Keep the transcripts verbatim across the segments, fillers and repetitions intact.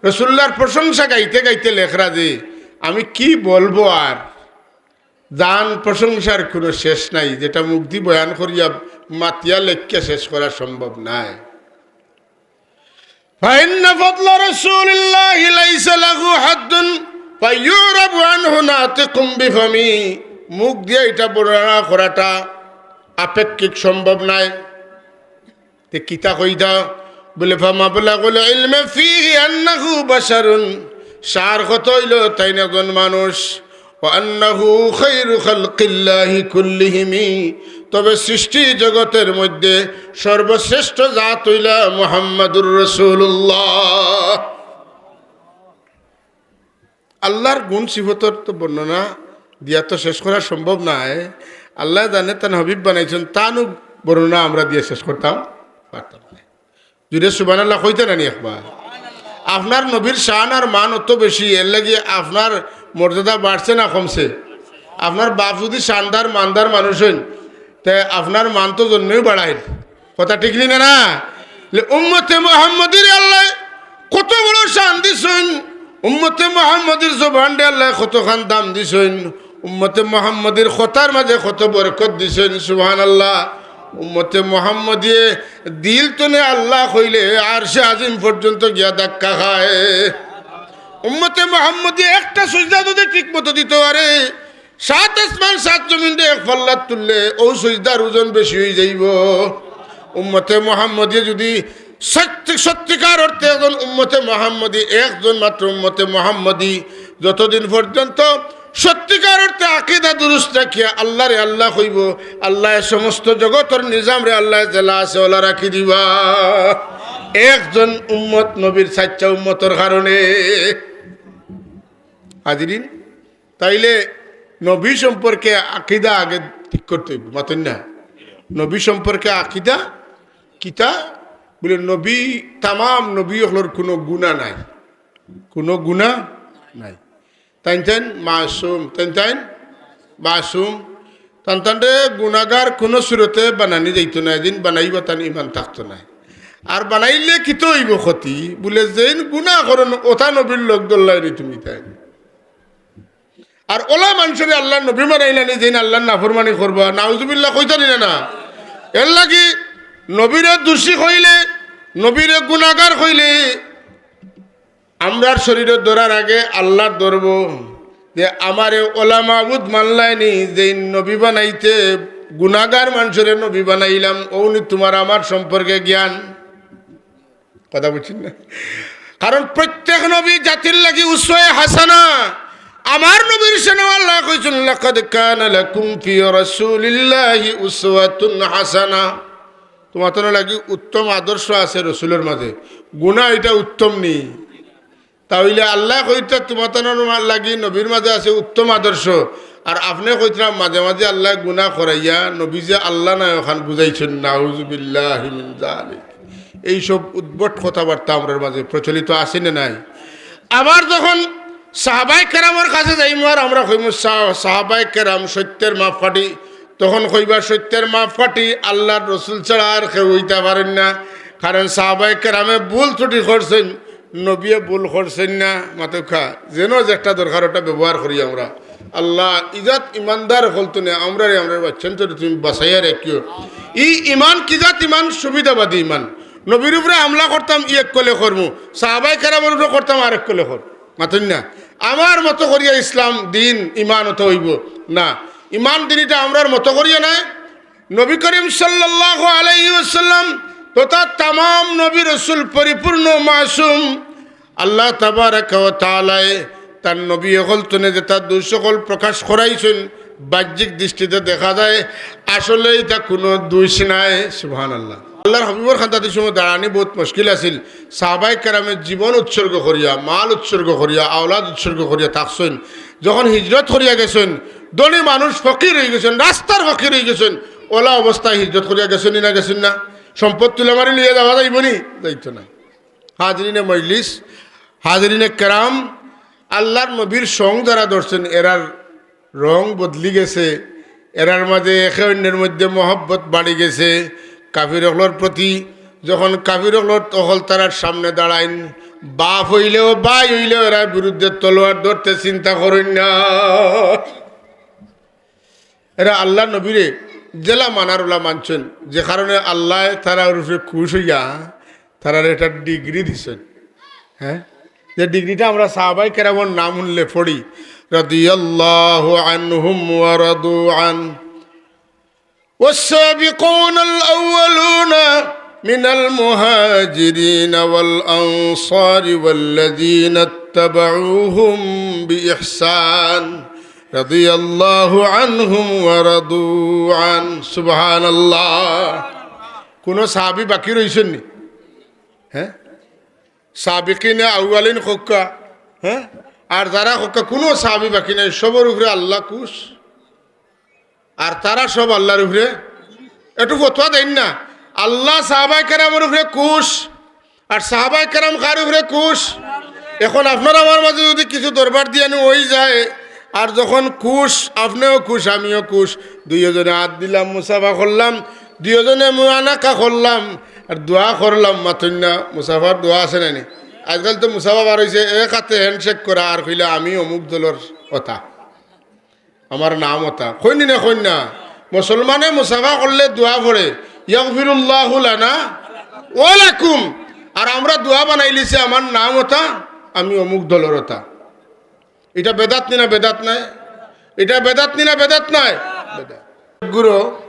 রসুল্লাহর প্রশংসা গাইতে গাইতে লেখরা যে, আমি কি বলবো আর, জান প্রশংসার কোনো শেষ নাই, যেটা মুখ দি বয়ান করিয়া মাতিয়া লেখিয়া শেষ করা সম্ভব নায়। فإن فضل رسول الله ليس له حد فيعرب عنه ناطق بفمه। মুখ দিয়া এটা বর্ণনা করাটা আপেক্ষিক, সম্ভব নায়। তে কিতা কইতা? বলে, فمبلغ العلم فيه أنه بشر। সার কথা অইলো, তাইন একজন মানুষ। وأنه خير خلق الله كلهم। তবে সৃষ্টি জগতের মধ্যে সর্বশ্রেষ্ঠ জাত অইলা মুহাম্মাদুর রাসূলুল্লাহ। আল্লাহর গুণ সিফতর তো বর্ণনা দিয়া তো শেষ করা সম্ভব নায়। আল্লায় জানে তান হাবিব বানাইছইন, তানউ বর্ণনা আমরা দিয়া শেষ করতাম পারতাম নায়। জুরে সুবহানাল্লাহ কইতা নানি একবার? আপনার নবীর শান আর মান অত বেশি, এর লাগি আপনার মর্যাদা বাড়ছে না কমছে? আপনার বাপ যদি শানদার মানদার মানুষ অইন, তে আপনার মান তো জন্মেউ বাড়াইল। কথা ঠিক নি না, না? লে উম্মতে মুহাম্মদীর আল্লায় কত বড় শান দিছইন, উম্মতে মুহাম্মদীর জবানরে আল্লায় কতখান দাম দিছইন, উম্মতে মুহাম্মদীর কথার মাঝে কত বরকত দিছইন, সুবহানাল্লাহ। উম্মতে মুহাম্মদীয়ে দিল তনে আল্লাহ কইলে আরশে আজিম পর্যন্ত গিয়া ধাক্কা খায়। উম্মতে মুহাম্মদীয়ে একটা সইজদা যদি ঠিক মতো দিতো পারে, সাত আসমান সাত জমিনরে এক পাল্লাত তুললে অউ সইজদার ওজন বেশি অই যাইবো। উম্মতে মুহাম্মদীয়ে যদি সত্যি, সত্যিকার অর্থে একজন উম্মতে মুহাম্মদী, একজন মাত্র উম্মতে মুহাম্মদী, যতদিন পর্যন্ত সত্যিকার অর্থে আকিদা দুরুস্ত রাখিয়া আল্লাহরে আল্লাহ কইবো, আল্লায় সমস্ত জগতর নিজামরে আল্লায় যেলা আছে অলা রাখি দিবা। একজন উম্মত নবীর সাচ্চা উম্মতর কারণে। হাজিরিন, তাইলে নবী সম্পর্কে আকিদা আগে ঠিক করতে অইবো, মাতইন না? নবী সম্পর্কে আকিদা কিতা? বলে, নবী, তামাম নবী অকলর কোনো গুনা নাই, কোনো গুনা নাই। তাইন তাইন মাসুম, তাইন তাইন মাসুম। তান তানরে গুনাগার কোনো সুরতে বানানি যাইতো নায়, যেইন বানাইবা তান ইমান থাকতো নায়। আর বানাইলে কিতা অইবো ক্ষতি? বলে, যেইন গুনা করইন, অতা নবীর লগ ধরলায় নি তুমি তাইন। আর অলা মানষরে আল্লাহর নবী বানাইলা নি, যেইন আল্লাহর নাফরমানি করবা, নাউজুবিল্লাহ কইতা নি না, না? এর লাগি নবীরে দোষী কইলে, নবীরে গুনাগার কইলে, আমরার শরীরে ধরার আগে আল্লাহর ধরবো যে আমারে অলা মাবুদ মানলায় নি, যেইন নবী বানাইতে গুনাগার মানষরে নবী বানাইলাম, অউ নি তুমার আমার সম্পর্কে জ্ঞান। কথা বুঝছইন না? কারণ প্রত্যেক নবী জাতির লাগি উসওয়ায়ে হাসানা। আমার নবীর শানো আল্লায় কইছইন, لقد كان لكم في رسول الله أسوة حسنة। তুমাতানর লাগি উত্তম আদর্শ আছে রসুলর মাঝে। গুনা ইটা উত্তম নি? তা অইলে আল্লায় কইতা তুমাতানর মা-, লাগি নবীর মাঝে আছে উত্তম আদর্শ, আর আপনে কইতরা মাঝে মাঝে আল্লায় গুনা করাইয়া নবী যে আল্লাহ নায় অখান বুঝাইছইন, নাউজুবিল্লাহি মিন যালিক। এইসব উদ্ভট কথাবার্তা আমরার মাঝে প্রচলিত আছে না নাই? আবার যখন সাহাবায়ে কেরামর কাছে যাইমু আর আমরা কইমু, "সা-, সাহাবায়ে কেরাম সত্যের মাপকাঠি", তখন কইবা, "সত্যের মাপকাঠি আল্লাহর রসুল ছাড়া আর কেউ অইতা পারইন না।" কারণ সাহাবায়ে কেরামে ভুল ত্রুটি করছইন, নবীয়ে ভুল করছইন না, মাতউক্কা, যেন যে একটা দরকার ওটা ব্যবহার করি আমরা। আল্লাহ, ইজাত ইমানদার অকল তনে আমরারে, আমরার বাচ্চাইন্তরে তুমি বাঁচাইয়া রাখিও। ই ইমান কিজাত ইমান, সুবিধাবাদী ইমান। নবীর উপরে হামলা করতাম, ই এক কলে করমু, সাহাবায়ে কেরামর উপরে করতাম, আর এক কলে কর। মাতইন না, আমার মতো করিয়া ইসলাম দিন ইমান অত অইবো না। ইমান দিন ইটা আমরার মতো করিয়া নায়, নবী করিম সাল্লাল্লাহু আলাইহি ওয়াসাল্লাম তথা তামাম নবী রসুল পরিপূর্ণ মাসুম। আল্লাহ তাবারাকা ওয়া তাআলায় তান নবী অকল তনে যেতা দোষ অকল প্রকাশ করাইছইন, বাহ্যিক দৃষ্টিতে দেখা যায় আসলে ইতা কুনু দোষ নায়। সুবহানাল্লাহ। আল্লাহর হাবিবর খান্দাতির সময় দাঁড়ানি বহুত মুশকিল আছিল। সাহাবায়ে কেরামে জীবন উৎসর্গ করিয়া, মাল উৎসর্গ করিয়া, আওলাদ উৎসর্গ করিয়া থাকছইন। যখন হিজরত করিয়া গেছইন, ধনী মানুষ ফকির অইগেছইন, রাস্তার ফকির অইগেছইন, অলা অবস্থায় হিজরত করিয়া গেছইন নি না গেছইন না? সম্পদ তুলামারি লইয়া যাওয়া যাইবো নি? যাইতো না। হাজিরিনে মজলিস, হাজিরিনে কেরাম, আল্লাহর নবীর সং যারা ধরছইন, এরার রং বদলি গেছে, এরার মাঝে একে অইন্যর মধ্যে মহব্বত বাড়ি গেছে। কাফির অকলর প্রতি যখন কাফির অকলর অকল তারার সামনে দাঁড়াইন, বাপ অইলেও, ভাই অইলেও এরার বিরুদ্ধে তলোয়ার ধরতে চিন্তা করইন না। এরা আল্লার নবীরে যেলা মানার অলা মানছইন, যে কারণে আল্লায় তারার উপরে খুশ অইয়া তারারে একটা ডিগ্রি দিছইন। হ্যাঁ, যে ডিগ্রিটা আমরা সাহাবায়ে কেরামর নাম হুনলে পড়ি, রাদিয়াল্লাহু আনহুম ওয়া রাদু আন। والسابقون الأولون من المهاجرين والأنصار والذين اتبعوهم بإحسان رضي الله عنهم ورضوا عنه. سبحان الله. কুনু সাহাবী বাকি রইছইন নি? হ্যাঁ, সাবিকিনে আউয়ালিন কউক্কা, হ্যাঁ, আর যারা কউক্কা, কুনু সাহাবী বাকি নাই, সবর উপরে আল্লা খুশ। আর তারা সব আল্লার উপরে একটু ফতোয়া দেইন না। আল্লা সাহাবায়ে কেরামর উপরে খুশ, আর সাহাবায়ে কেরাম কার উপরে খুশ? এখন আপনার আমার মাঝে যদি কিছু দরবার দিয়ানি অই যায়, আর যখন খুশ, আপনেও খুশ, আমিও খুশ, দুইওজনে আত দিলাম, মুসাফা করলাম, দুইওজনে মুআনাকা করলাম, আর দোয়া করলাম, মাতইন না, মুসাফার দোয়া আছে না নি? আজকাল তো মুসাফা বার অইছে, এক আতে handshake করা, আর কইলা, "আমি অমুক দলর অতা।" আমার নাম অতা। কইন নি না, কইন না? মুসলমানে মুসাফা করলে দোয়া পড়ে, "ইয়াগফিরুল্লাহু লানা ওয়া লাকুম।" আর আমরা দোয়া বানাইলিছি, "আমার নাম অতা, আমি অমুক দলর অতা।" ইটা বেদাত নি না বেদাত নায়? ইটা বেদাত নি না বেদাত নায়? বেদাত। গুরু,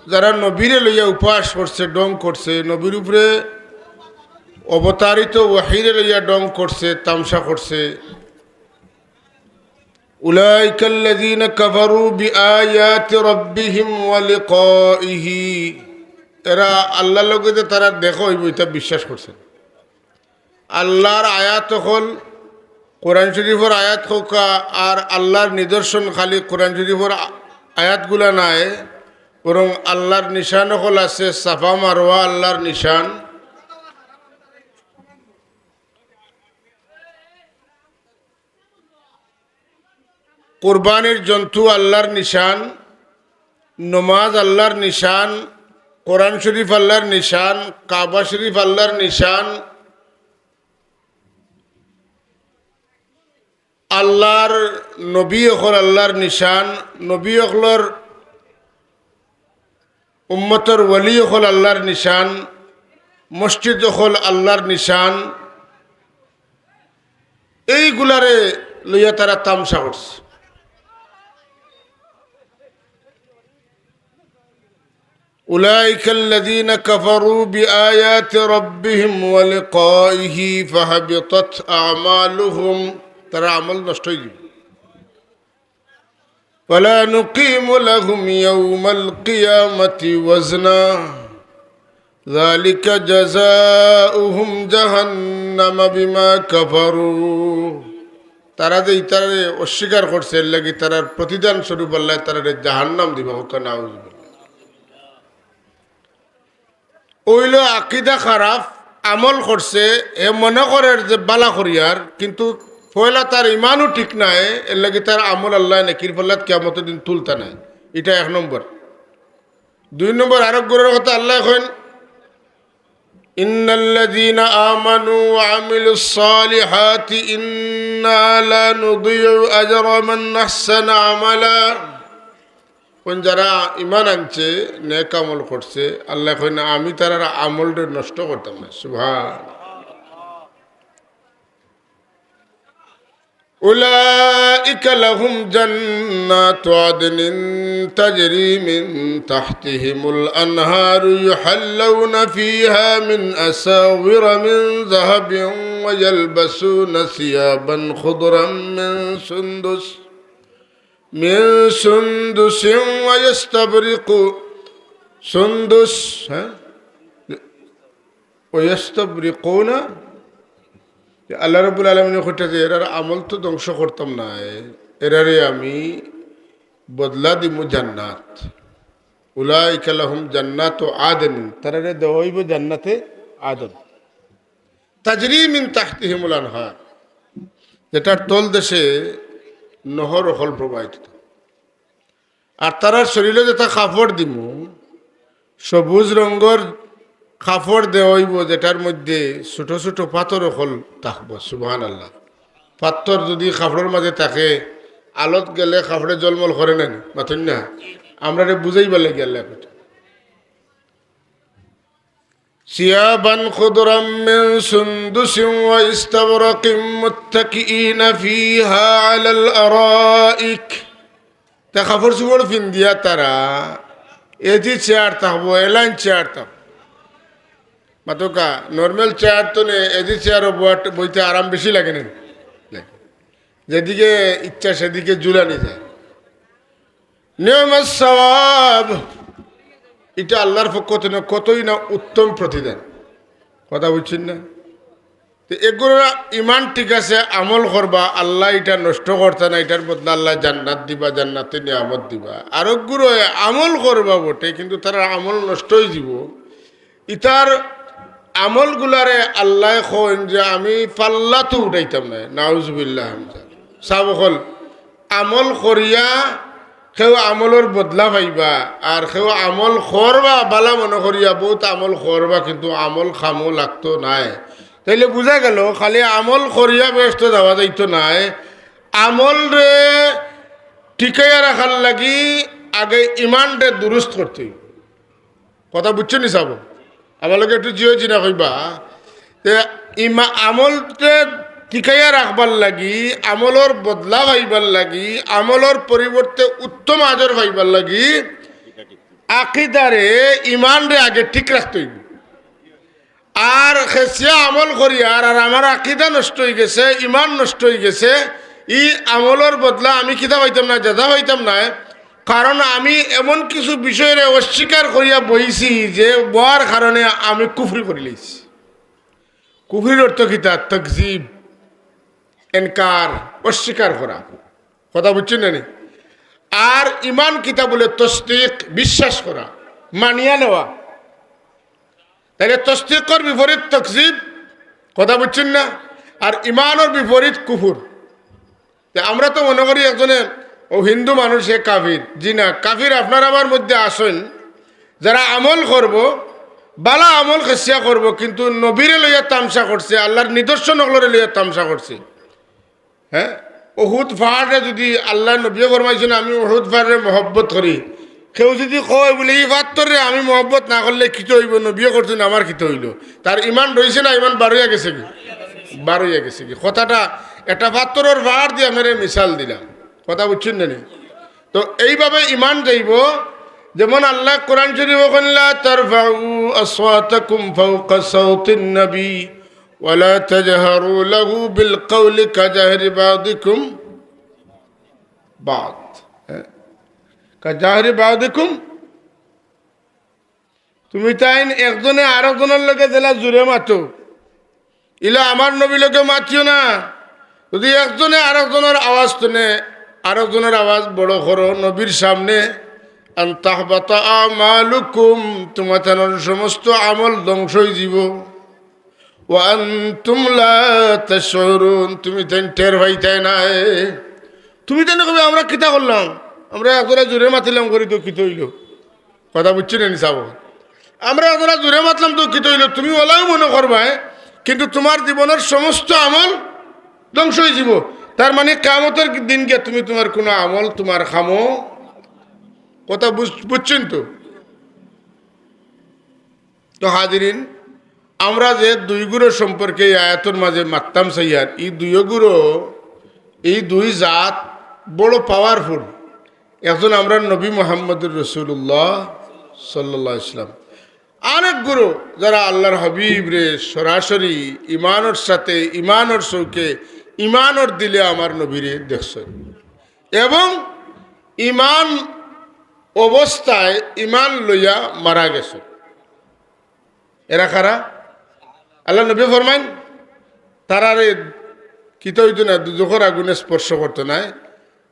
যারা নবীরে লইয়া উপহাস করছে, ঢং করছে, নবীর উপরে অবতারিত ওহীরে লইয়া ঢং করছে, তামশা করছে, أولئك الذين كفروا بآيات ربهم ولقائه। এরা আল্লার লগে যে তারার দেখা অইবো, ইতা বিশ্বাস করছে না। আল্লার আয়াত অকল, কোরআন শরীফর আয়াত কউক্কা, আর আল্লার নিদর্শন খালি কোরআন শরীফর আ-, আয়াতগুলা নায়, বরং আল্লার নিশান অকল আছে, সাফা মারওয়া আল্লার নিশান। কুরবানির জন্তু আল্লার নিশান, নমাজ আল্লার নিশান, কোরআন শরীফ আল্লার নিশান, কাবা শরীফ আল্লার নিশান, আল্লার নবী অকল আল্লার নিশান, নবী অকলর উম্মতর ওলি অকল আল্লার নিশান, মসজিদ অকল আল্লার নিশান, এইগুলারে লইয়া তারা তামশা করছে। أولئك الذين كفروا بآيات ربهم ولقائه فحبطت أعمالهم। তারার আমল নষ্ট অই গেল। ولا نقيم لهم يوم القيامة وزنا ذلك جزاؤهم جهنم بما كفروا। তারা যে ইতারে অস্বীকার করছে, এর লাগি তারার প্রতিদান স্বরূপ আল্লায় তারারে জাহান্নাম দিবা। কউক্কা নাউজুবিল্লাহ। অইলো আকিদা খারাপ, আমল করছে, হে মনে করের যে বালা করিয়ার, কিন্তু পয়লা তার ইমানও ঠিক নায়, এর লাগি তার আমল আল্লায় নেকির পাল্লাত কিয়ামতর দিন তুলতা নায়। ইটা এক নম্বর। দুই নম্বর, আরক গুরুর কথা আল্লায় কইন, إن الذين آمنوا وعملوا الصالحات إنا لا نضيع أجر من أحسن عملا। কোন যারা ইমান আনছে, নেক আমল করছে, আল্লায় কইন, "আমি তারার আমলরে নষ্ট করতাম না।" সুবহান। أولئك لهم جنات عدن تجري من تحتهم الأنهار يحلون فيها من أساور من ذهب ويلبسون ثيابا خضرا من سندس من سندس ويستبرق سندس، হ্যাঁ? ويستبرقون, যে আল্লাহ রাব্বুল আলামিনে কইতা যে এরার আমল তো ধ্বংস করতাম না, এরারে আমি বদলা দিমু জান্নাত। أولئك لهم جنات عدن, তারারে দেওয়া অইবো জান্নাতে আদন। تجري من تحتهم الأنهار, যেটার তলদেশে নহর অকল প্রবাহিত। আর তারার শরীলো যেটা কাপড় দিমু, সবুজ রঙর কাপড় দেওয়া অইবো, যেটার মধ্যে ছোট ছোট পাথর অকল থাকবো। সুবহানাল্লাহ। পাথর যদি কাপড়র মাঝে থাকে, আলোত গেলে কাপড়ে জলমল করে না নি? মাতইন না? আমরারে বুঝাইবার লাগি আল্লায় কইছে, ثيابا خضرا من سندس واستبرق متكئين فيها على الأرائك। তে কাপড় চোপড় পিন্দিয়া তারা এজি চেয়ার থাকবো, এলাইন চেয়ার থাকবো। মাতউক্কা, নরমাল চেয়ার তো নে, এজি চেয়ারও বইতে আরাম বেশি লাগে না? যেদিকে ইচ্ছা সেদিকে ঝুলানি যায়। নিয়মাস সওয়াব, এটা আল্লাহর পক্ষ থেকে কতই না উত্তম প্রতিদান। কথা বুঝছইন না? তো এগুলো ইমান ঠিক আছে, আমল করবা, আল্লায় এটা নষ্ট করতা না, এটার বদলা আল্লায় জান্নাত দিবা, জান্নাতে নিয়ামত দিবা। আর ওগুলো আমল করবা বটে, কিন্তু তারার আমল নষ্ট অইযিবো। ইতার আমলগুলারে আল্লায় কইন যে আমি পাল্লাত উঠাইতাম না। নাউজুবিল্লাহ। সাব অকল, আমল করিয়া কেউ আমলর বদলা পাইবা, আর কেউ আমল করবা বালা মনে করিয়া, বউত আমল করবা, কিন্তু আমল কামো লাগতো নায়। তাইলে বুঝা গেল, খালি আমল করিয়া বেহেস্তো যাওয়া যাইতো নায়। আমলরে টিকাইয়া রাখার লাগি আগে ইমানরে দুরুস্ত করতে অইবো। কথা বুঝছইন নি সাব? আমার লগে একটু জি অয় জি না কইবা। তে ইমা-, আমলরে টিকাইয়া রাখবার লাগি, আমলর বদলা পাইবার লাগি, আমলর পরিবর্তে উত্তম আজর পাইবার লাগি আকিদারে, ইমানরে আগে ঠিক রাখতে অইবো। আর খেসিয়া আমল করিয়ার, আর আমার আকিদা নষ্ট অইগেছে, ইমান নষ্ট অইগেছে, ই আমলর বদলা আমি কিতা পাইতাম না, জাযা পাইতাম না। কারণ আমি এমন কিছু বিষয়রে অস্বীকার করিয়া বইছি যে বওয়ার কারণে আমি কুফরি করিলাইছি। কুফরির অর্থ কিতা? তাকযিব, ইনকার, অস্বীকার করা। কথা বুঝছইন না নি? আর ইমান কিতা বলে? তসদিক, বিশ্বাস করা, মানিয়া নেওয়া। তাইলে তসদিকর বিপরীত তাকযিব, কথা বুঝছইন না? আর ইমানর বিপরীত কুফুর। তে আমরা তো মনে করি একজনে, "ও হিন্দু মানুষ, হে কাফির।" জি না, কাফির আপনার আমার মধ্যে আছইন, যারা আমল করবো, বালা আমল খেসিয়া করবো, কিন্তু নবীরে লইয়া তামশা করছে, আল্লাহর নিদর্শন অকলরে লইয়া তামশা করছে। হ্যাঁ, উহুদ পাহাড়রে যদি আল্লাহর নবীয়ে ফরমাইছইন, "আমি উহুদ পাহাড়রে মহব্বত করি", কেউ যদি কয় বলে, "ই পাথররে আমি মহব্বত না করলে কিতা অইবো, নবীয়ে করছইন, আমার কিতা অইলো?" তার ইমান রইছে না, ইমান বারইয়া গেছে গি? বারইয়া গেছে গি? কথাটা একটা পাথরর পাহাড় দিয়া আপনারে মিসাল দিলাম, কথা বুঝছইন না নি? তো এইভাবে ইমান যাইবো। যেমন আল্লায় কোরআন শরীফো কইন, "لا ترفعوا أصواتكم فوق صوت النبي ولا تجهروا له بالقول كجهر بعضكم بعض।" হ্যাঁ? كجهر بعضكم। তুমিতাইন একজনে আরকজনর লগে যেলা জুরে মাতো, ইলা আমার নবীর লগে মাতিও না। যদি একজনে আরকজনর আওয়াজ হুনে, আরকজনর আওয়াজ বড় করো নবীর সামনে, أن تحبط أعمالكم, তুমাতানর সমস্ত আমল ধ্বংস অইযিবো। وأنتم لا تشعرون, তুমিতাইন টের পাইতায় নায়। তুমিতাইন কইবায়, "আমরা কিতা করলাম? আমরা একজরা জুরে মাতিলাম করি তো কিতা অইলো?" কথা বুঝছইন না নি সাব? আমরা একজরা জুরে মাতলাম তো কিতা অইলো? তুমি অলাউ মনে করবায়, কিন্তু তুমার জীবনর সমস্ত আমল ধ্বংস অইযিবো। তার মানে কিয়ামতর দিন গিয়া তুমি তুমার কুনু আমল তুমার কামো, কথা বুঝ-, বুঝছইন তো? তো হাজিরিন, আমরা যে দুইগুরো সম্পর্কে এই আয়াতর মাঝে মাততাম চাইয়ার, ই দুইগুরো, ই দুই জাত বড় powerful। একজন আমরার নবী মুহাম্মদুর রাসূলুল্লাহ সাল্লাল্লাহু আলাইহি ওয়াসাল্লাম, আরেকগুরো যারা আল্লাহর হাবিবরে সরাসরি ইমানর সাথে, ইমানর চউখে, ইমানর দিলে আমার নবীরে দেখছইন এবং ইমান অবস্থায় ইমান লইয়া মারা গেছইন। এরা কারা? আল্লাহর নবীয়ে ফরমাইন, "তারারে কিতা অইতো না, দুজখর আগুনে স্পর্শ করতো নায়,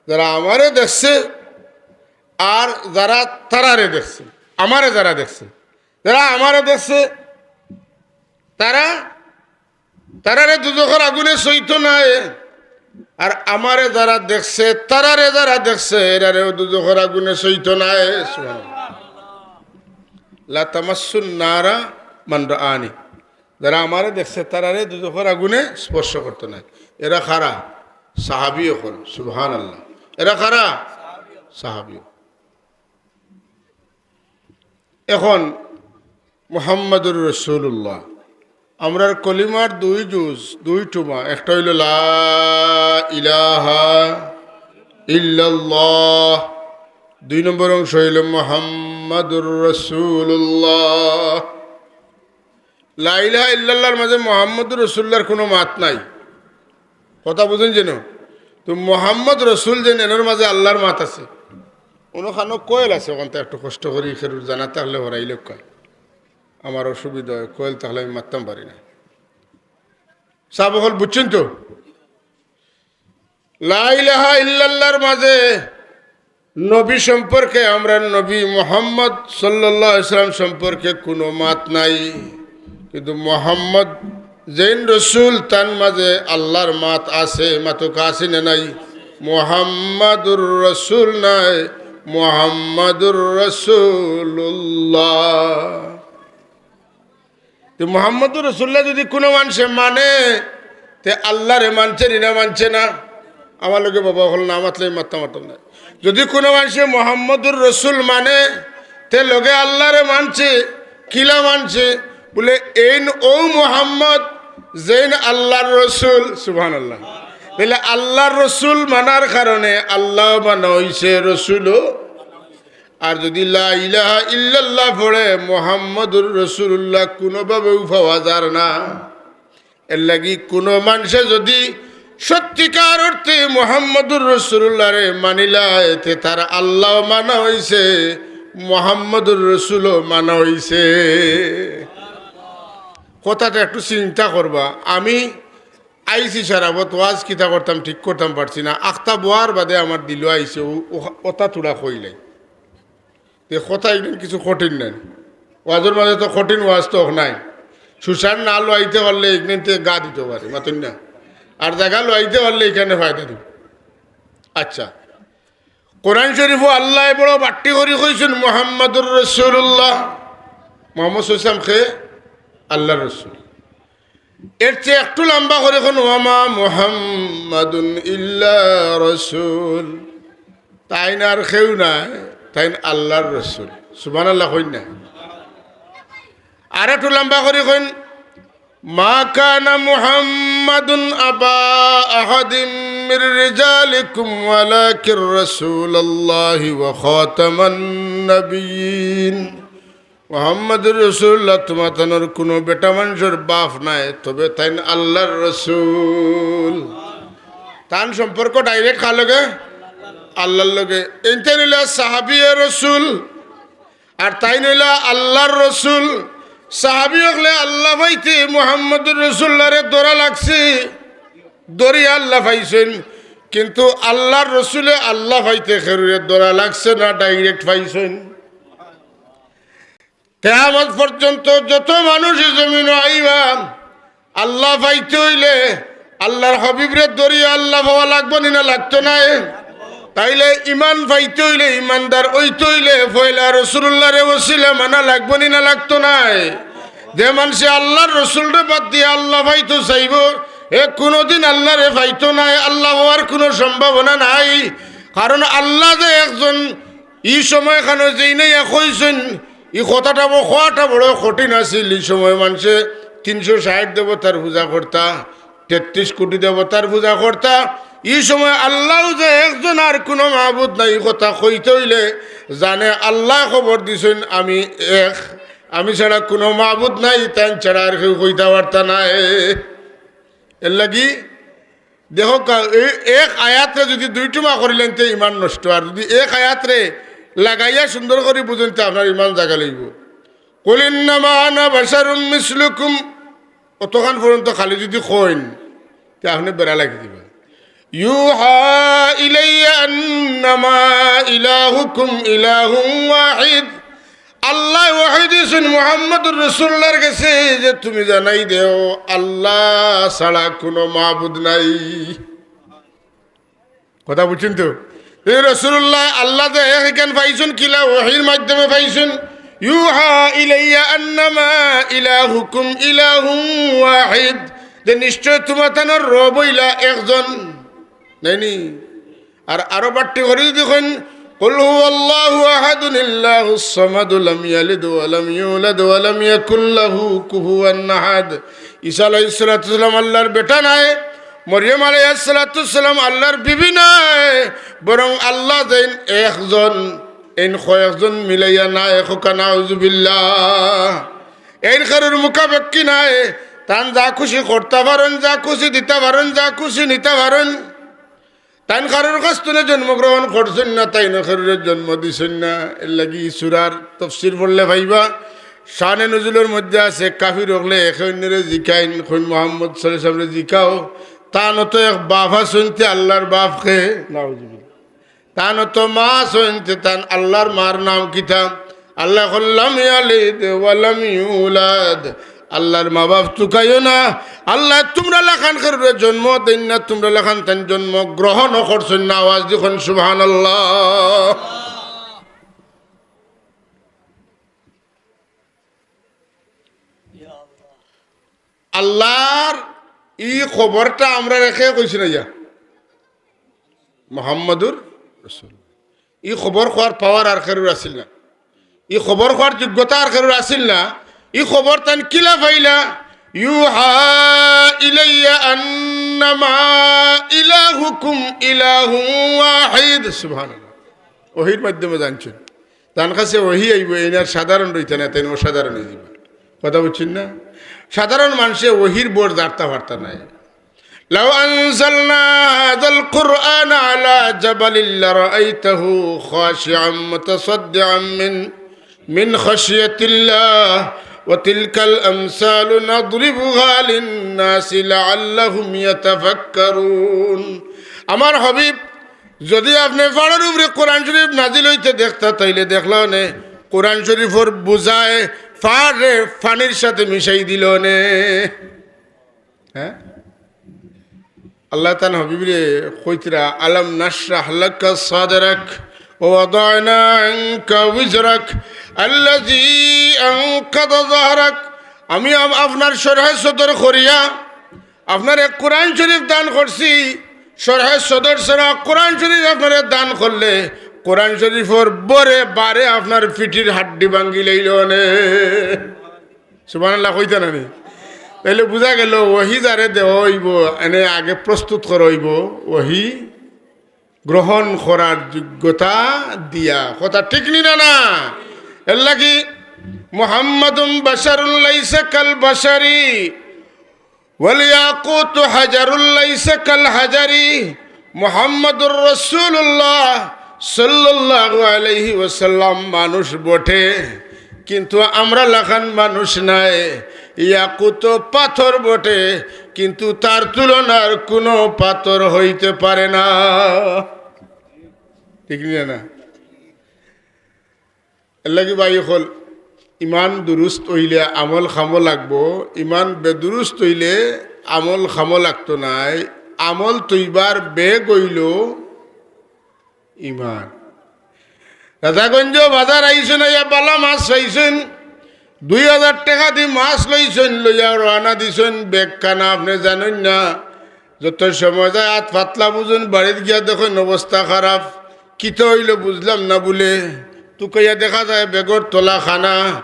যারা আমারে দেখছে আর যারা তারারে দেখছে।" আমারে যারা দেখছে, যারা আমারে দেখছে, তারা, তারারে দুজখর আগুনে ছইতো নায়। আর আমারে যারা দেখছে, তারারে যারা দেখছে, এরারেও দুজখর আগুনে ছইতো নায়। সুবহানাল্লাহ। লা তামাসসুন নারা মান রাআনি, যারা আমারে দেখছে, তারারে দুজখর আগুনে স্পর্শ করতো নায়। এরা কারা? সাহাবী অকল। সুবহানাল্লাহ। এরা কারা? সাহাবী। এখন মুহাম্মাদুর রাসূলুল্লাহ, আমরার কলিমার দুই জুজ, দুই টুমা, একটা অইলো লা ইলাহা ইল্লাল্লাহ, দুই নম্বর অংশ অইলো মুহাম্মাদুর রাসূলুল্লাহ। লা ইলাহা ইল্লাল্লাহর মাঝে মুহাম্মাদুর রাসূলুল্লাহর কুনু মাত নাই। কথা বুঝইন যেন? তো মুহাম্মদ রসুল যেন, এনর মাঝে আল্লাহর মাত আছে। অনো খানো কয়েল আছে, অখানতা একটু কষ্ট করি খেরুর জানা থাকলে হরাইলাউক্কা। আমার অসুবিধা অয়, কয়েল থাকলে আমি মাততাম পারি না। সাব অকল বুঝছইন তো? লা ইলাহা ইল্লাল্লাহর মাঝে নবী সম্পর্কে, আমরার নবী মুহাম্মদ সাল্লাল্লাহু আলাইহি ওয়াসাল্লাম সম্পর্কে কুনু মাত নাই। কিন্তু মুহাম্মদ যেইন রসুল, তান মাঝে আল্লাহর মাত আছে, মাতুক্কা আছে না নাই? মুহাম্মাদুর রসুল নায়, মুহাম্মাদুর রাসূলুল্লাহ। তো মুহাম্মাদুর রাসূলুল্লাহ যদি কুনু মানষে মানে, তে আল্লাহরে মানছে নি না মানছে না? আমার লগে বাবা অকল না মাতলে মাততাম পারতাম না। যদি কুনু মানষে মুহাম্মাদুর রাসূল মানে, তে লগে আল্লাহরে মানছে, কিলা মানছে? বুলে, এইন অউ মুহাম্মদ, যেইন আল্লাহর রসুল। সুবহানাল্লাহ। তাইলে আল্লাহর রসুল মানার কারণে আল্লাহও মানা অইছে, রসুলও। আর যদি লা ইলাহা ইল্লাল্লাহ পড়ে, মুহাম্মাদুর রাসূলুল্লাহ কুনুভাবেউ পাওয়া যার না। এরলাগি কুনু মানষে যদি সত্যিকার অর্থে মুহাম্মাদুর রাসূলুল্লাহরে মানিলায়, তে তার আল্লাহও মানা অইছে, মুহাম্মাদুর রাসূলও মানা অইছে। কথাটা একটু চিন্তা করবা। আমি আইছি শরাবত, ওয়াজ কিতা করতাম ঠিক করতাম পারছি না, আখতা বওয়ার বাদে আমার দিলো আইছে, অউ, অউ, অতা থুড়া কইলাই। তে কথা ইখান কিছু কঠিন নায়। ওয়াজর মাঝে তো কঠিন ওয়াজ তো অখ নায়। সুসার না লওয়াইতে পারলে ইখানতে গা দিতো পারে, মাতইন না। আর জাগা লওয়াইতে পারলে ইখানে ফায়দা দিবো। আচ্ছা, কোরআন শরীফো আল্লায় বড় বাট্টি করি কইছইন মুহাম্মাদুর রাসূলুল্লাহ। মুহাম্মদ সাল্লাল্লাহু আলাইহি ওয়াসাল্লাম কে? আল্লাহর রসুল। এর চেয়ে একটু লম্বা করি কইন, "ওয়ামা মুহাম্মাদুন ইল্লা রাসূল।" তাইন আর কেউ নায়, তাইন আল্লাহর রসুল। সুবহানাল্লাহ কইন না? আর একটু লম্বা করি কইন, "মা কানা মুহাম্মাদুন আবা আহাদিম মির রিজালিকুম ওয়ালাকির রাসূলুল্লাহি ওয়া খাতামান নাবিয়্যিন।" মুহাম্মাদুর রাসূলুল্লাহ তুমাতানর কুনু বেটা মানষর বাফ নায়, তবে তাইন আল্লাহর রসুল। তান সম্পর্ক direct কার লগে? আল্লাহর লগে। এইন তাইন অইলা সাহাবিয়ে রসুল, আর তাইন অইলা আল্লাহর রসুল। সাহাবি অকলে আল্লাহ পাইতে মুহাম্মাদুর রাসূলুল্লাহরে ধরা লাগছে, ধরিয়া আল্লাহ পাইছইন, কিন্তু আল্লাহর রসুলে আল্লাহ পাইতে কেউরে ধরা লাগছে না, direct পাইছইন। কিয়ামত পর্যন্ত যত মানুষ ই জমিনো আইবা, আল্লাহ পাইতে অইলে আল্লাহর হাবিবরে ধরিয়া আল্লাহ পাওয়া লাগবো নি না লাগতো নায়? তাইলে ইমান পাইতে অইলে, ইমানদার অইতে অইলে পয়লা রাসূলুল্লাহরে ওসিলা মানা লাগবো নি না লাগতো নায়? যে মানষে আল্লাহর রসুলরে বাদ দিয়া আল্লাহ পাইতো চাইবো, হে কুনুদিন আল্লাহরে পাইতো নায়, আল্লাহ পাওয়ার কুনু সম্ভাবনা নাই। কারণ আল্লাহ যে একজন, ই সময়খানো যেইন আইয়া কইছইন, ই কথাটা ব-, কওয়াটা বড় কঠিন আছিল। ই সময় মানষে তিনশো ষাইট দেবতার পূজা করতা, তেত্রিশ কোটি দেবতার পূজা করতা। ই সময় আল্লাহ যে একজন, আর কুনু মাবুদ নাই, ই কথা কইতে অইলে জানে আল্লায় খবর দিছইন, "আমি এক, আমি ছাড়া কুনু মাবুদ নাই, তাইন ছাড়া আর কেউ কইতা পারতা নায়।" এরলাগি দেখউক্কা, এই এক আয়াতরে যুদি দুই টুমা করিলাইন, তে ইমান নষ্ট। আর যুদি এক আয়াতরে লাগাইয়া সুন্দর করি বুঝইন, তে আপনার ইমান জাগা লইবো। "কুল ইন্নামা আনা বাশারুম মিসলুকুম", অতখান পর্যন্ত খালি যুদি কইন, তে আপনে বেড়া লাগি দিবা। "ইউহা ইলাইয়া আন্নামা ইলাহুকুম ইলাহুম ওয়াহিদ।" আল্লায় ওহী দিছইন মুহাম্মাদুর রাসূলুল্লাহর গেছে যে, "তুমি জানাই দেও, আল্লাহ ছাড়া কুনু মাবুদ নাই।" কথা বুঝছইন তো? এই রাসূলুল্লাহ আল্লাহ যে এক, ইখান পাইছইন কিলা? ওহীর মাধ্যমে পাইছইন। ইউহা ইলাইয়া আন্নামা ইলাহুকুম ইলাহুম ওয়াহিদ, যে নিশ্চয় তুমরা তানর রব অইলা একজন, নায়নি? আর আরো বাট্টি করি যদি কইন, কুল হুয়াল্লাহু আহাদুন আল্লাহুস সামাদু লাম ইয়ালিদ ওয়া লাম ইউলাদ ওয়া লাম ইয়াকুল লাহু কুফুয়ান আহাদ। ঈসা আলাইহিস সালাতু ওয়াস সালাম আল্লাহর বেটা নায়, মরিয়ম আলাইহিস সালাতু ওয়াস সালাম আল্লাহর বিবি নায়, বরং আল্লাহ যেইন একজন, এইন কয়েকজন মিলাইয়া নায়, কউক্কা নাউজুবিল্লাহ। এইন কারোর মুখাপেক্ষী নায়, তান যা খুশি করতা পারইন, যা খুশি দিতা পারইন, যা খুশি নিতা পারইন। তাইন কারোর কাছ থনে জন্মগ্রহণ করছইন না, তাইন কারোরে জন্ম দিছইন না। এরলাগি ই সূরার তফসির পড়লে পাইবা, শানে নুজুলর মধ্যে আছে, কাফির অকলে একে অইন্যরে জিকাইন, কইন, "মুহাম্মদ সাল্লাল্লাহু আলাইহি ওয়াসাল্লামরে জিকাও, তান তো এক বাপ আছইন, তে আল্লাহর বাপ কে?" নাউজুবিল্লাহ। তান তো মা আছইন, তে তান আল্লাহর মার নাম কিতা? আল্লায় কইন, "লাম ইয়ালিদ ওয়া লাম ইউলাদ।" আল্লাহর মা বাপ তুকাইও না। আল্লায় তুমরা লাখান কারোরে জন্ম দেইন না, তুমরা লাখান তাইন জন্ম গ্রহণও করছইন না। আওয়াজ দি কইন সুবহানাল্লাহ। আল্লাহর ই খবরটা আমরারে কে কইছে না ইয়া? মুহাম্মাদুর রাসূল। ই খবর কওয়ার পাওয়ার আর কেউর আছিল না, ই খবর কওয়ার যোগ্যতা আর কেউর আছিল না। ই খবর তাইন কিলা পাইলা? ইউহা ইলাইয়া আন্নামা ইলাহুকুম ইলাহুম ওয়াহিদ। সুবহানাল্লাহ। ওহির মাধ্যমে জানছইন। তান কাছে ওহি আইবো, এইন আর সাধারণ রইতা না, তাইন অসাধারণ অইযিবা। কথা বুঝছইন না? সাধারণ মানষে ওহির বর জারতা পারতা নায়। লাউ আনজালনা হাযাল কুরআনা আলা জাবালিন লারাআইতাহু খাশিআম মুতাসাদ্দিআম মিন, মিন খাশিয়াতিল্লাহ ওয়া তিলকাল আমসালু নাদরিবুহা লিন-নাসি লাআল্লাহুম ইয়াতাফাক্কারুন। আমার হাবিব, যদি আপনে পাড়র উপরে কোরআন শরীফ নাজিল অইতে দেখতা, তাইলে দেখলা অনে কোরআন শরীফর বুজায় পাড়রে পানির সাথে মিশাই দিলা অনে। হ্যাঁ? আল্লায় তান হাবিবরে কইতরা, "আলাম নাশরাহ লাকা সাদরাক ওয়া ওয়াদানা আনকা ওয়িজরাক আল্লাযী আনকাযা যাহরাক।" আমি আপ-, আপনার শরহে সদর করিয়া আপনারে কোরআন শরীফ দান করছি, শরহে সদর ছাড়া কোরআন শরীফ আপনারে দান করলে কোরআন শরীফর বরে বারে আপনার পিঠির হাড্ডি ভাঙ্গি লাইলো অনে। সুবহানাল্লাহ কইতা নানি? তাইলে বুঝা গেল ওহি যারে দেওয়া অইবো, এনে আগে প্রস্তুত করা অইবো ওহি গ্রহণ করার যোগ্যতা দিয়া। কথা ঠিক নি না? না, এরলাগি মুহাম্মাদুন বাশারুন লাইসা কাল বাশারি ওয়াল ইয়াকুতু হাজারুন লাইসা কাল হাজারি। মুহাম্মাদুর রাসূলুল্লাহ সাল্লাল্লাহু আলাইহি ওয়াসাল্লাম মানুষ বটে, কিন্তু আমরা লাখান মানুষ নায়। ইয়াকুত পাথর বটে, কিন্তু তার তুলনার কোনো পাথর হইতে পারে না। ঠিক না? এরলাগি ভাই অকল, ইমান দুরুস্ত অইলে আমল খামো লাগবো, ইমান বেদুরুস্ত অইলে আমল খামো লাগতো নায়। আমল তৈবার বেগ অইলো ইমান। রাজাগঞ্জ বাজার আইছইন, আইয়া বালা মাছ পাইছইন, দুই হাজার টেকা দি মাছ লইছইন, লইয়া রওয়ানা দিছইন, বেগ খানা আপনে জানইন না। যত সময় যায় আত পাতলা বুঝইন, বাড়িত গিয়া দেখইন অবস্থা খারাপ। কিতা অইলো বুঝলাম না বুলে, তুকাইয়া দেখা যায় বেগর তলা খানা।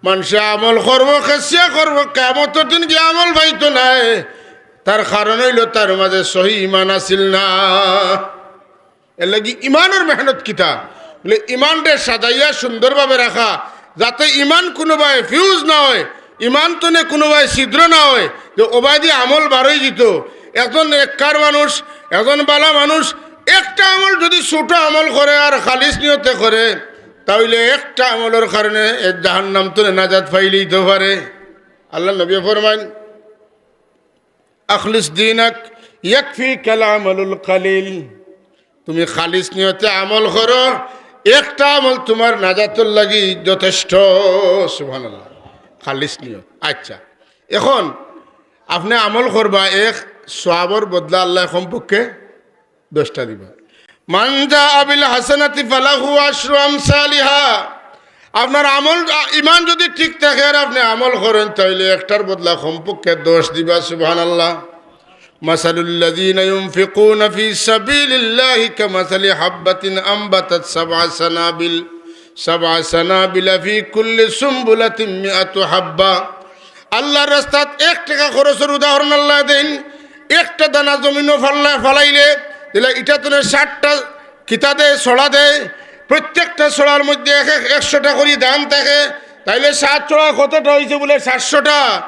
মানষে আমল করবো, খেসিয়া করবো, কিয়ামতর দিন গিয়া আমল পাইতো নায়। তার কারণ অইলো তার মাঝে সহি ইমান আছিল না। এরলাগি ইমানর মেহনত কিতা? বুলে, ইমানরে সাজাইয়া সুন্দরভাবে রাখা, যাতে ইমান কুনুবায় ফিউজ না অয়, ইমান তনে কুনুবায় ছিদ্র না অয়, যে অবায়দি আমল বারই যিতো। একজন নেককার মানুষ, একজন বালা মানুষ, একটা আমল যদি ছোট আমল করে আর খালিস নিয়তে করে, তাইলে একটা আমলর কারণে এ জাহান্নাম তনে নাজাত পাইলিতো পারে। আল্লার নবীয়ে ফরমাইন, "আখলিস দীনাক ইয়াকফিকাল আমালুল কালিল।" তুমি খালিস নিয়তে আমল করো, একটা আমল তুমার নাজাতর লাগি যথেষ্ট। সুবহানাল্লাহ। খালিস নিয়ত। আচ্ছা, এখন আপনে আমল করবা, এক সওয়াবর বদলা আল্লায় কমপক্ষে দশটা দিবা। মান জাআ বিল হাসানাতি ফালাহু আশরু আমসালিহা। আপনার আমল, আ, ইমান যুদি ঠিক থাকে আর আপনে আমল করইন, তাইলে একটার বদলা কমপক্ষে দশ দিবা। সুবহানাল্লাহ। مثل الذين ينفقون في سبيل الله كمثل حبة أنبتت سبع سنابل، سبع سنابل في كل سنبلة مئة حبة। আল্লার রাস্তাত এক টেকা খরচর উদাহরণ আল্লায় দেইন। একটা দানা জমিনো ফাল্লা-, ফালাইলে, দিলে ইটা তুনে ষাটটা কিতা দেয়, ছড়া দেয়। প্রত্যেকটা ছড়ার মধ্যে এক এক একশোটা করি দান থাকে। তাইলে সাত ছড়া কতটা অইছে বুলে? সাতশোটা।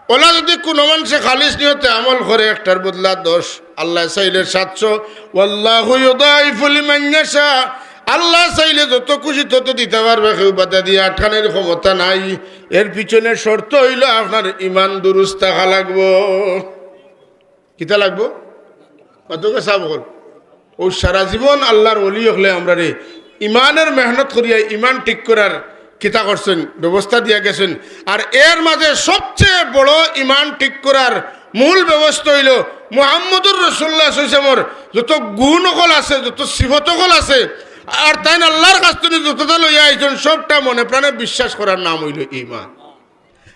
অলা যুদি কুনু মানষে খালিস নিয়তে আমল করে, একটার বদলা দশ, আল্লায় চাইলে সাতশো। والله يضاعف لمن يشاء। আল্লায় চাইলে যত খুশি তত দিতা পারবা, কেউ বাধা দিয়া আটকানির ক্ষমতা নাই। এর পিছনে শর্ত অইলো আপনার ইমান দুরুস্ত থাকা লাগবো। কিতা লাগবো? কতকে সাব অকল। অউ সারা জীবন আল্লার ওলি অকলে আমরারে ইমানর মেহনত করিয়া ইমান ঠিক করার কিতা করছইন, ব্যবস্থা দিয়া গেছইন। আর এর মাঝে সবচেয়ে বড় ইমান ঠিক করার মূল ব্যবস্থা অইলো মুহাম্মদুর রাসূলুল্লাহ সাল্লাল্লাহু আলাইহি ওয়াসাল্লামর যত গুণ অকল আছে, যত সিফত অকল আছে, আর তাইন আল্লার কাছ থনে যতটা লইয়া আইছইন, সবটা মনে প্রাণে বিশ্বাস করার নাম অইলো ইমান।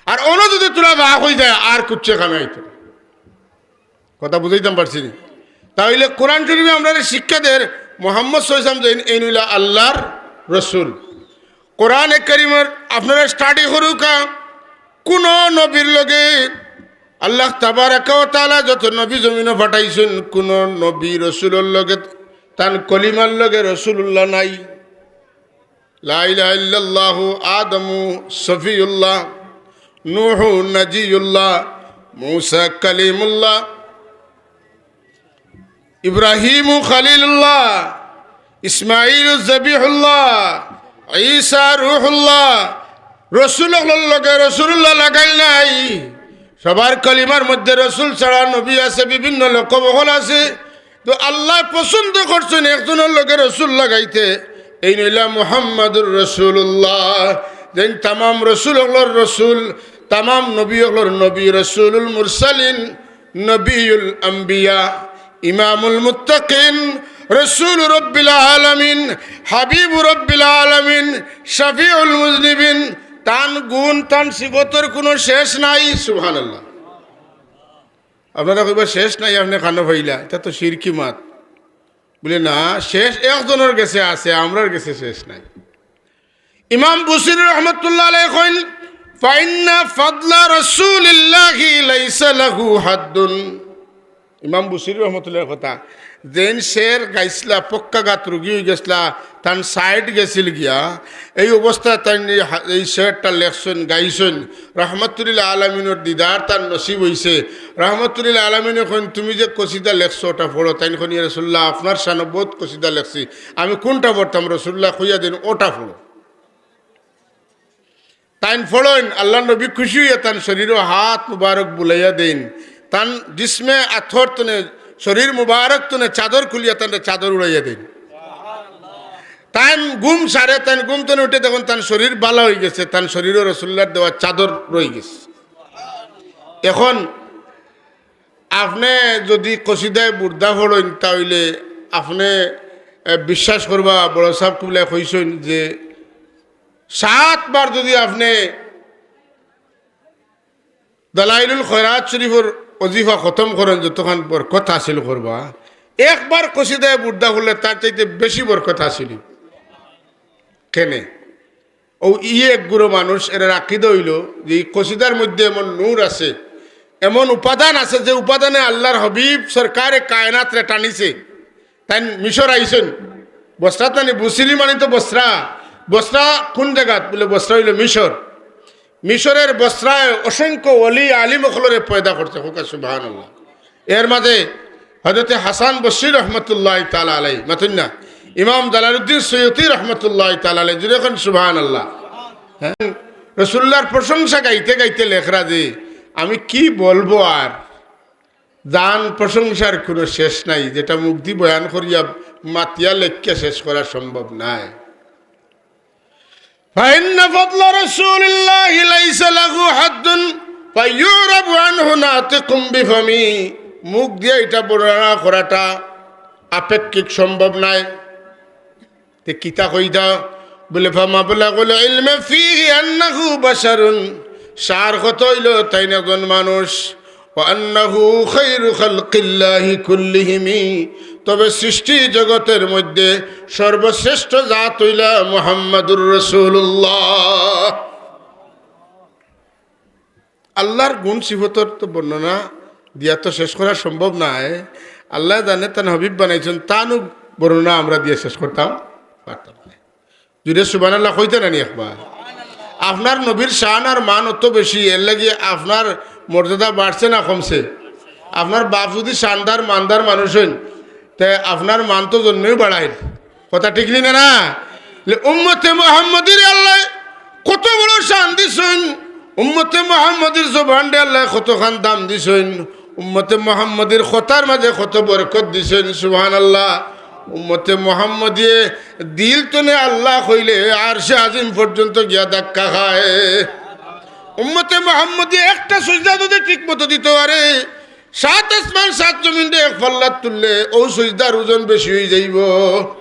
আর অনো যুদি থুড়া বাক অইযায়, আর কুচ্ছু কামে আইতো না। কথা বুঝাইতাম পারছি নি? তাইলে কোরআন শরীফে আমরারে শিক্ষা দের, মোহাম্মদ সাল্লাল্লাহু আলাইহি ওয়াসাল্লাম যেইন, এইন অইলা আল্লার রসুল। কোরআনে কারীমর আপনারা study করুক্কা, কুনু নবীর লগে আল্লাহ তাবারাকা ওয়া তাআলা যত নবী জমিনো পাঠাইছইন, কুনু নবী রসুলর লগে, তান কলিমার লগে রসুলুল্লাহ নাই। লা ইলাহা ইল্লাল্লাহু আদামু সফিউল্লাহ, নূহু নাজিউল্লাহ, মূসা কালিমুল্লাহ, ইব্রাহিমু খলিলুল্লাহ, ইসমাইলু জবিহুল্লাহ, ঈসা রুহুল্লাহ। রসুল অকলর লগে রসুলুল্লাহ লাগাইল নাই। সবার কলিমার মধ্যে রসুল ছাড়া নবী আছে, বিভিন্ন লকব অকল আছে। তো আল্লায় পছন্দ করছইন একজনর লগে রসুল লাগাইতে, এইন অইলা মুহাম্মাদুর রাসূলুল্লাহ। যেইন তামাম রসুল অকলর রসুল, তামাম নবী অকলর নবী, রসুলুল মুরসালিন, নবিয়ুল আম্বিয়া, ইমামুল মুত্তাকিন, রসুল রব্বিল আলামিন, হাবিব রব্বিল আলামিন, শাফিউল মুজনিবিন। তান গুণ, তান সিফতর কুনু শেষ নাই। সুবহানাল্লাহ। আপনারা কইবা, "শেষ নাই, আপনে কানো পাইলা?" ইটা তো শিরকি মাত। বুলে, "না, শেষ একজনর গেছে আছে, আমরার গেছে শেষ নাই।" ইমাম বুসিরি রহমতুল্লাহ আলাইহি কইন, "ফাইন্না ফাদলা রাসূলিল্লাহি লাইসা লাহু হাদ্দুন।" ইমাম বুসিরি রহমতুল্লাহর কথা, যেইন শের গাইছলা, পক্ষাঘাত রুগী অইগেছলা, তান side গেছিল গিয়া, এই অবস্থায় তাইন এই হা-, এই শেরটা লেখছইন, গাইছইন, রহমতুল্লিল আলামিনর দিদার তান নসিব অইছে। রহমতুল্লিল আলামিনে কইন, "তুমি যে কসিদা লেখছো, ওটা পড়ো।" তাইন কইন, "ইয়া রাসূলুল্লাহ, আপনার শানো বউত কসিদা লেখছি, আমি কুনটা পড়তাম?" রাসূলুল্লাহ কইয়া দেইন, "ওটা পড়ো।" তাইন পড়ইন, আল্লার নবী খুশি অইয়া তান শরীরো হাত মুবারক বুলাইয়া দেইন, তান জিসমে আতর তনে, শরীর মুবারক তনে চাদর খুলিয়া তান চাদর উড়াইয়া দেইন। তাইন ঘুম সারে, তাইন ঘুম তনে উঠে দেখইন তান শরীর ভালা অইগেছে, তান শরীরো রাসূলুল্লাহর দেওয়া চাদর রইগেছে। এখন আপনে যুদি কসিদায়ে বুর্দা পড়ইন, তা অইলে আপনে, এ, বিশ্বাস করবা, বড় সাব কিবলায় কইছইন যে সাতবার যুদি আপনে দালাইলুল খয়রাত শরীফর ওজিফা খতম করইন, যতখান বরকত হাসিল করবা, একবার কসিদায়ে বুর্দা পড়লে তার চাইতে বেশি বরকত হাসিল। কেনে? অউ ই এক গুরু মানুষ, এরার আকিদা অইলো যে ই কসিদার মধ্যে এমন নূর আছে, এমন উপাদান আছে, যে উপাদানে আল্লার হাবিব সরকারে কায়নাতরে টানিছে। তাইন মিশর আইছইন, বসরাত নানি, বুসিরি মানি তো বসরা। বসরা কুন জাগাত? বুলে, বসরা অইলো মিশর। মিশরের বসরায় অসংখ্য ওলি আলিম অকলরে পয়দা করছে। কউক্কা সুবহানাল্লাহ। এর মাঝে হযরতে হাসান বসরি রহমতুল্লাহি তাআলা আলাইহি, মাতইন না, ইমাম জালালউদ্দিন সুয়ুতি রহমতুল্লাহি তাআলা আলাইহি, জুরে কইন সুবহানাল্লাহ। হ্যাঁ, রাসূলুল্লাহর প্রশংসা গাইতে গাইতে লেখরা যে, "আমি কি বলবো আর, যান প্রশংসার কোনো শেষ নাই, যেটা মুখদি বয়ান করিয়া মাতিয়া লেখিয়া শেষ করা সম্ভব নায়।" فإن فضل رسول الله ليس له حد فيعرب عنه ناطق بفم। মুখ দিয়া ইটা বর্ণনা করাটা আপেক্ষিক, সম্ভব নায়। তে কিতা কইতা? বুলে, "ফামাবলাগুল ইলমি ফীহি আন্নাহু বাশারুন।" সার কথা অইলো, তাইন একজন মানুষ। "ওয়া আন্নাহু খায়রু খালকিল্লাহি কুল্লিহিমি।" তবে সৃষ্টি জগতের মধ্যে সর্বশ্রেষ্ঠ জাত অইলা মুহাম্মাদুর রাসূলুল্লাহ। আল্লাহর গুণ সিফতর তো বর্ণনা দিয়া তো শেষ করা সম্ভব নায়। আল্লায় জানে তান হাবিব বানাইছইন, তানউ বর্ণনা আমরা দিয়া শেষ করতাম পারতাম নায়। জুরে সুবহানাল্লাহ কইতা নানি একবার? আপনার নবীর শান আর মান অত বেশি, এরলাগি আপনার মর্যাদা বাড়ছে না কমছে? আপনার বাপ যুদি শানদার মানদার মানুষ অইন, তে আপনার মান তো জন্মেউ বাড়াইল। কথা ঠিক নি না, না? লে উম্মতে মুহাম্মদীর আল্লায় কত বড় শান দিছইন, উম্মতে মুহাম্মদীর জবানরে আল্লায় কতখান দাম দিছইন, উম্মতে মুহাম্মদীর কথার মাঝে কত বরকত দিছইন, সুবহানাল্লাহ। উম্মতে মুহাম্মদীয়ে দিল তনে আল্লাহ কইলে আরশে আজিম পর্যন্ত গিয়া ধাক্কা খায়। উম্মতে মুহাম্মদীয়ে একটা সইজদা যুদি ঠিক মতো দিতো পারে, সাত আসমান সাত জমিনরে এক পাল্লাত তুললে অউ সইজদার ওজন বেশি অইযাইবো।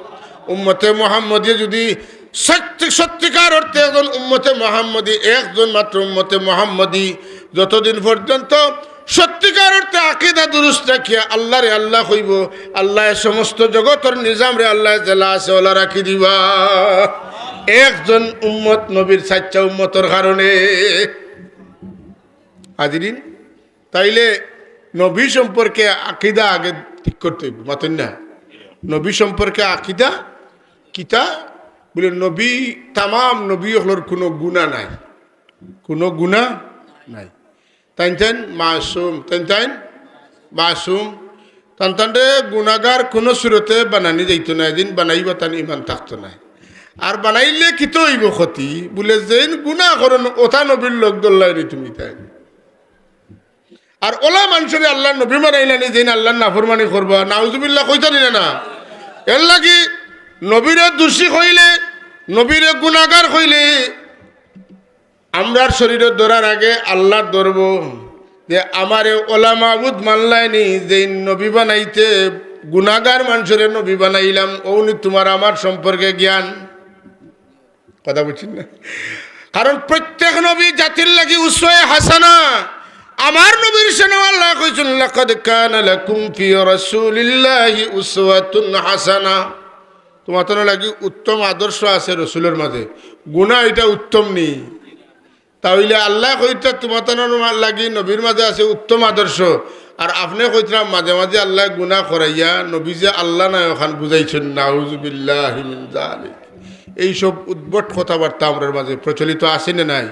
উম্মতে মুহাম্মদীয়ে যুদি সত্যি, সত্যিকার অর্থে একজন উম্মতে মুহাম্মদী, একজন মাত্র উম্মতে মুহাম্মদী, যতদিন পর্যন্ত সত্যিকার অর্থে আকিদা দুরুস্ত রাখিয়া আল্লাহরে আল্লাহ কইবো, আল্লায় সমস্ত জগতর নিজামরে আল্লায় যেলা আছে অলা রাখি দিবা। একজন উম্মত নবীর চাইরটা উম্মতর কারণে। হাজিরিন, তাইলে নবী সম্পর্কে আকিদা আগে ঠিক করতে অইবো, মাতইন না? নবী সম্পর্কে আকিদা কিতা? বুলে, নবী, তামাম নবী অকলর কুনু গুনা নাই, কুনু গুনা নাই। তাইন তাইন মাসুম, তাইন তাইন মাসুম। তান তানরে গুনাগার কুনু সুরতে বানানি যাইতো নায়, যেদিন বানাইবা তান ইমান থাকতো নায়। আর বানাইলে কিতা অইবো ক্ষতি? বুলে, যেইন গুনা করইন, অতা নবীর লগ ধরলায় নি তুমি তাইন। আর অলা মানষরে আল্লাহর নবী বানাইলানি, যেইন আল্লাহর নাফরমানি করবা, নাউজুবিল্লাহ কইতা নি না, না? এরলাগি নবীরে দোষী কইলে, নবীরে গুনাগার কইলে, আমরার শরীরে ধরার আগে আল্লাহর ধরবো যে আমারে অলা মাবুদ মানলায় নি, যেইন নবী বানাইতে গুনাগার মানষরে নবী বানাইলাম, অউ নি তুমার আমার সম্পর্কে জ্ঞান। কথা বুঝছইন না? কারণ প্রত্যেক নবী জাতির লাগি উসওয়ায়ে হাসানা। আমার নবীর শানো আল্লায় কইছইন, "লাকাদ কানা লাকুম ফি রাসূলিল্লাহি উসওয়াতুন হাসানা।" তুমার তানর লাগি উত্তম আদর্শ আছে রসুলর মাঝে। গুনা ইটা উত্তম নি? তা অইলে আল্লায় কইতা, "তুমার তানর লাগি নবীর মাঝে আছে উত্তম আদর্শ।" আর আপনে কইতরা মাঝে মাঝে আল্লায় গুনা করাইয়া নবী যে আল্লাহ নায়, অখান বুঝাইছইন। নাউজুবিল্লাহি মিন যালিক। এইসব উদ্ভট কথাবার্তা আমরার মাঝে প্রচলিত আছে না নাই?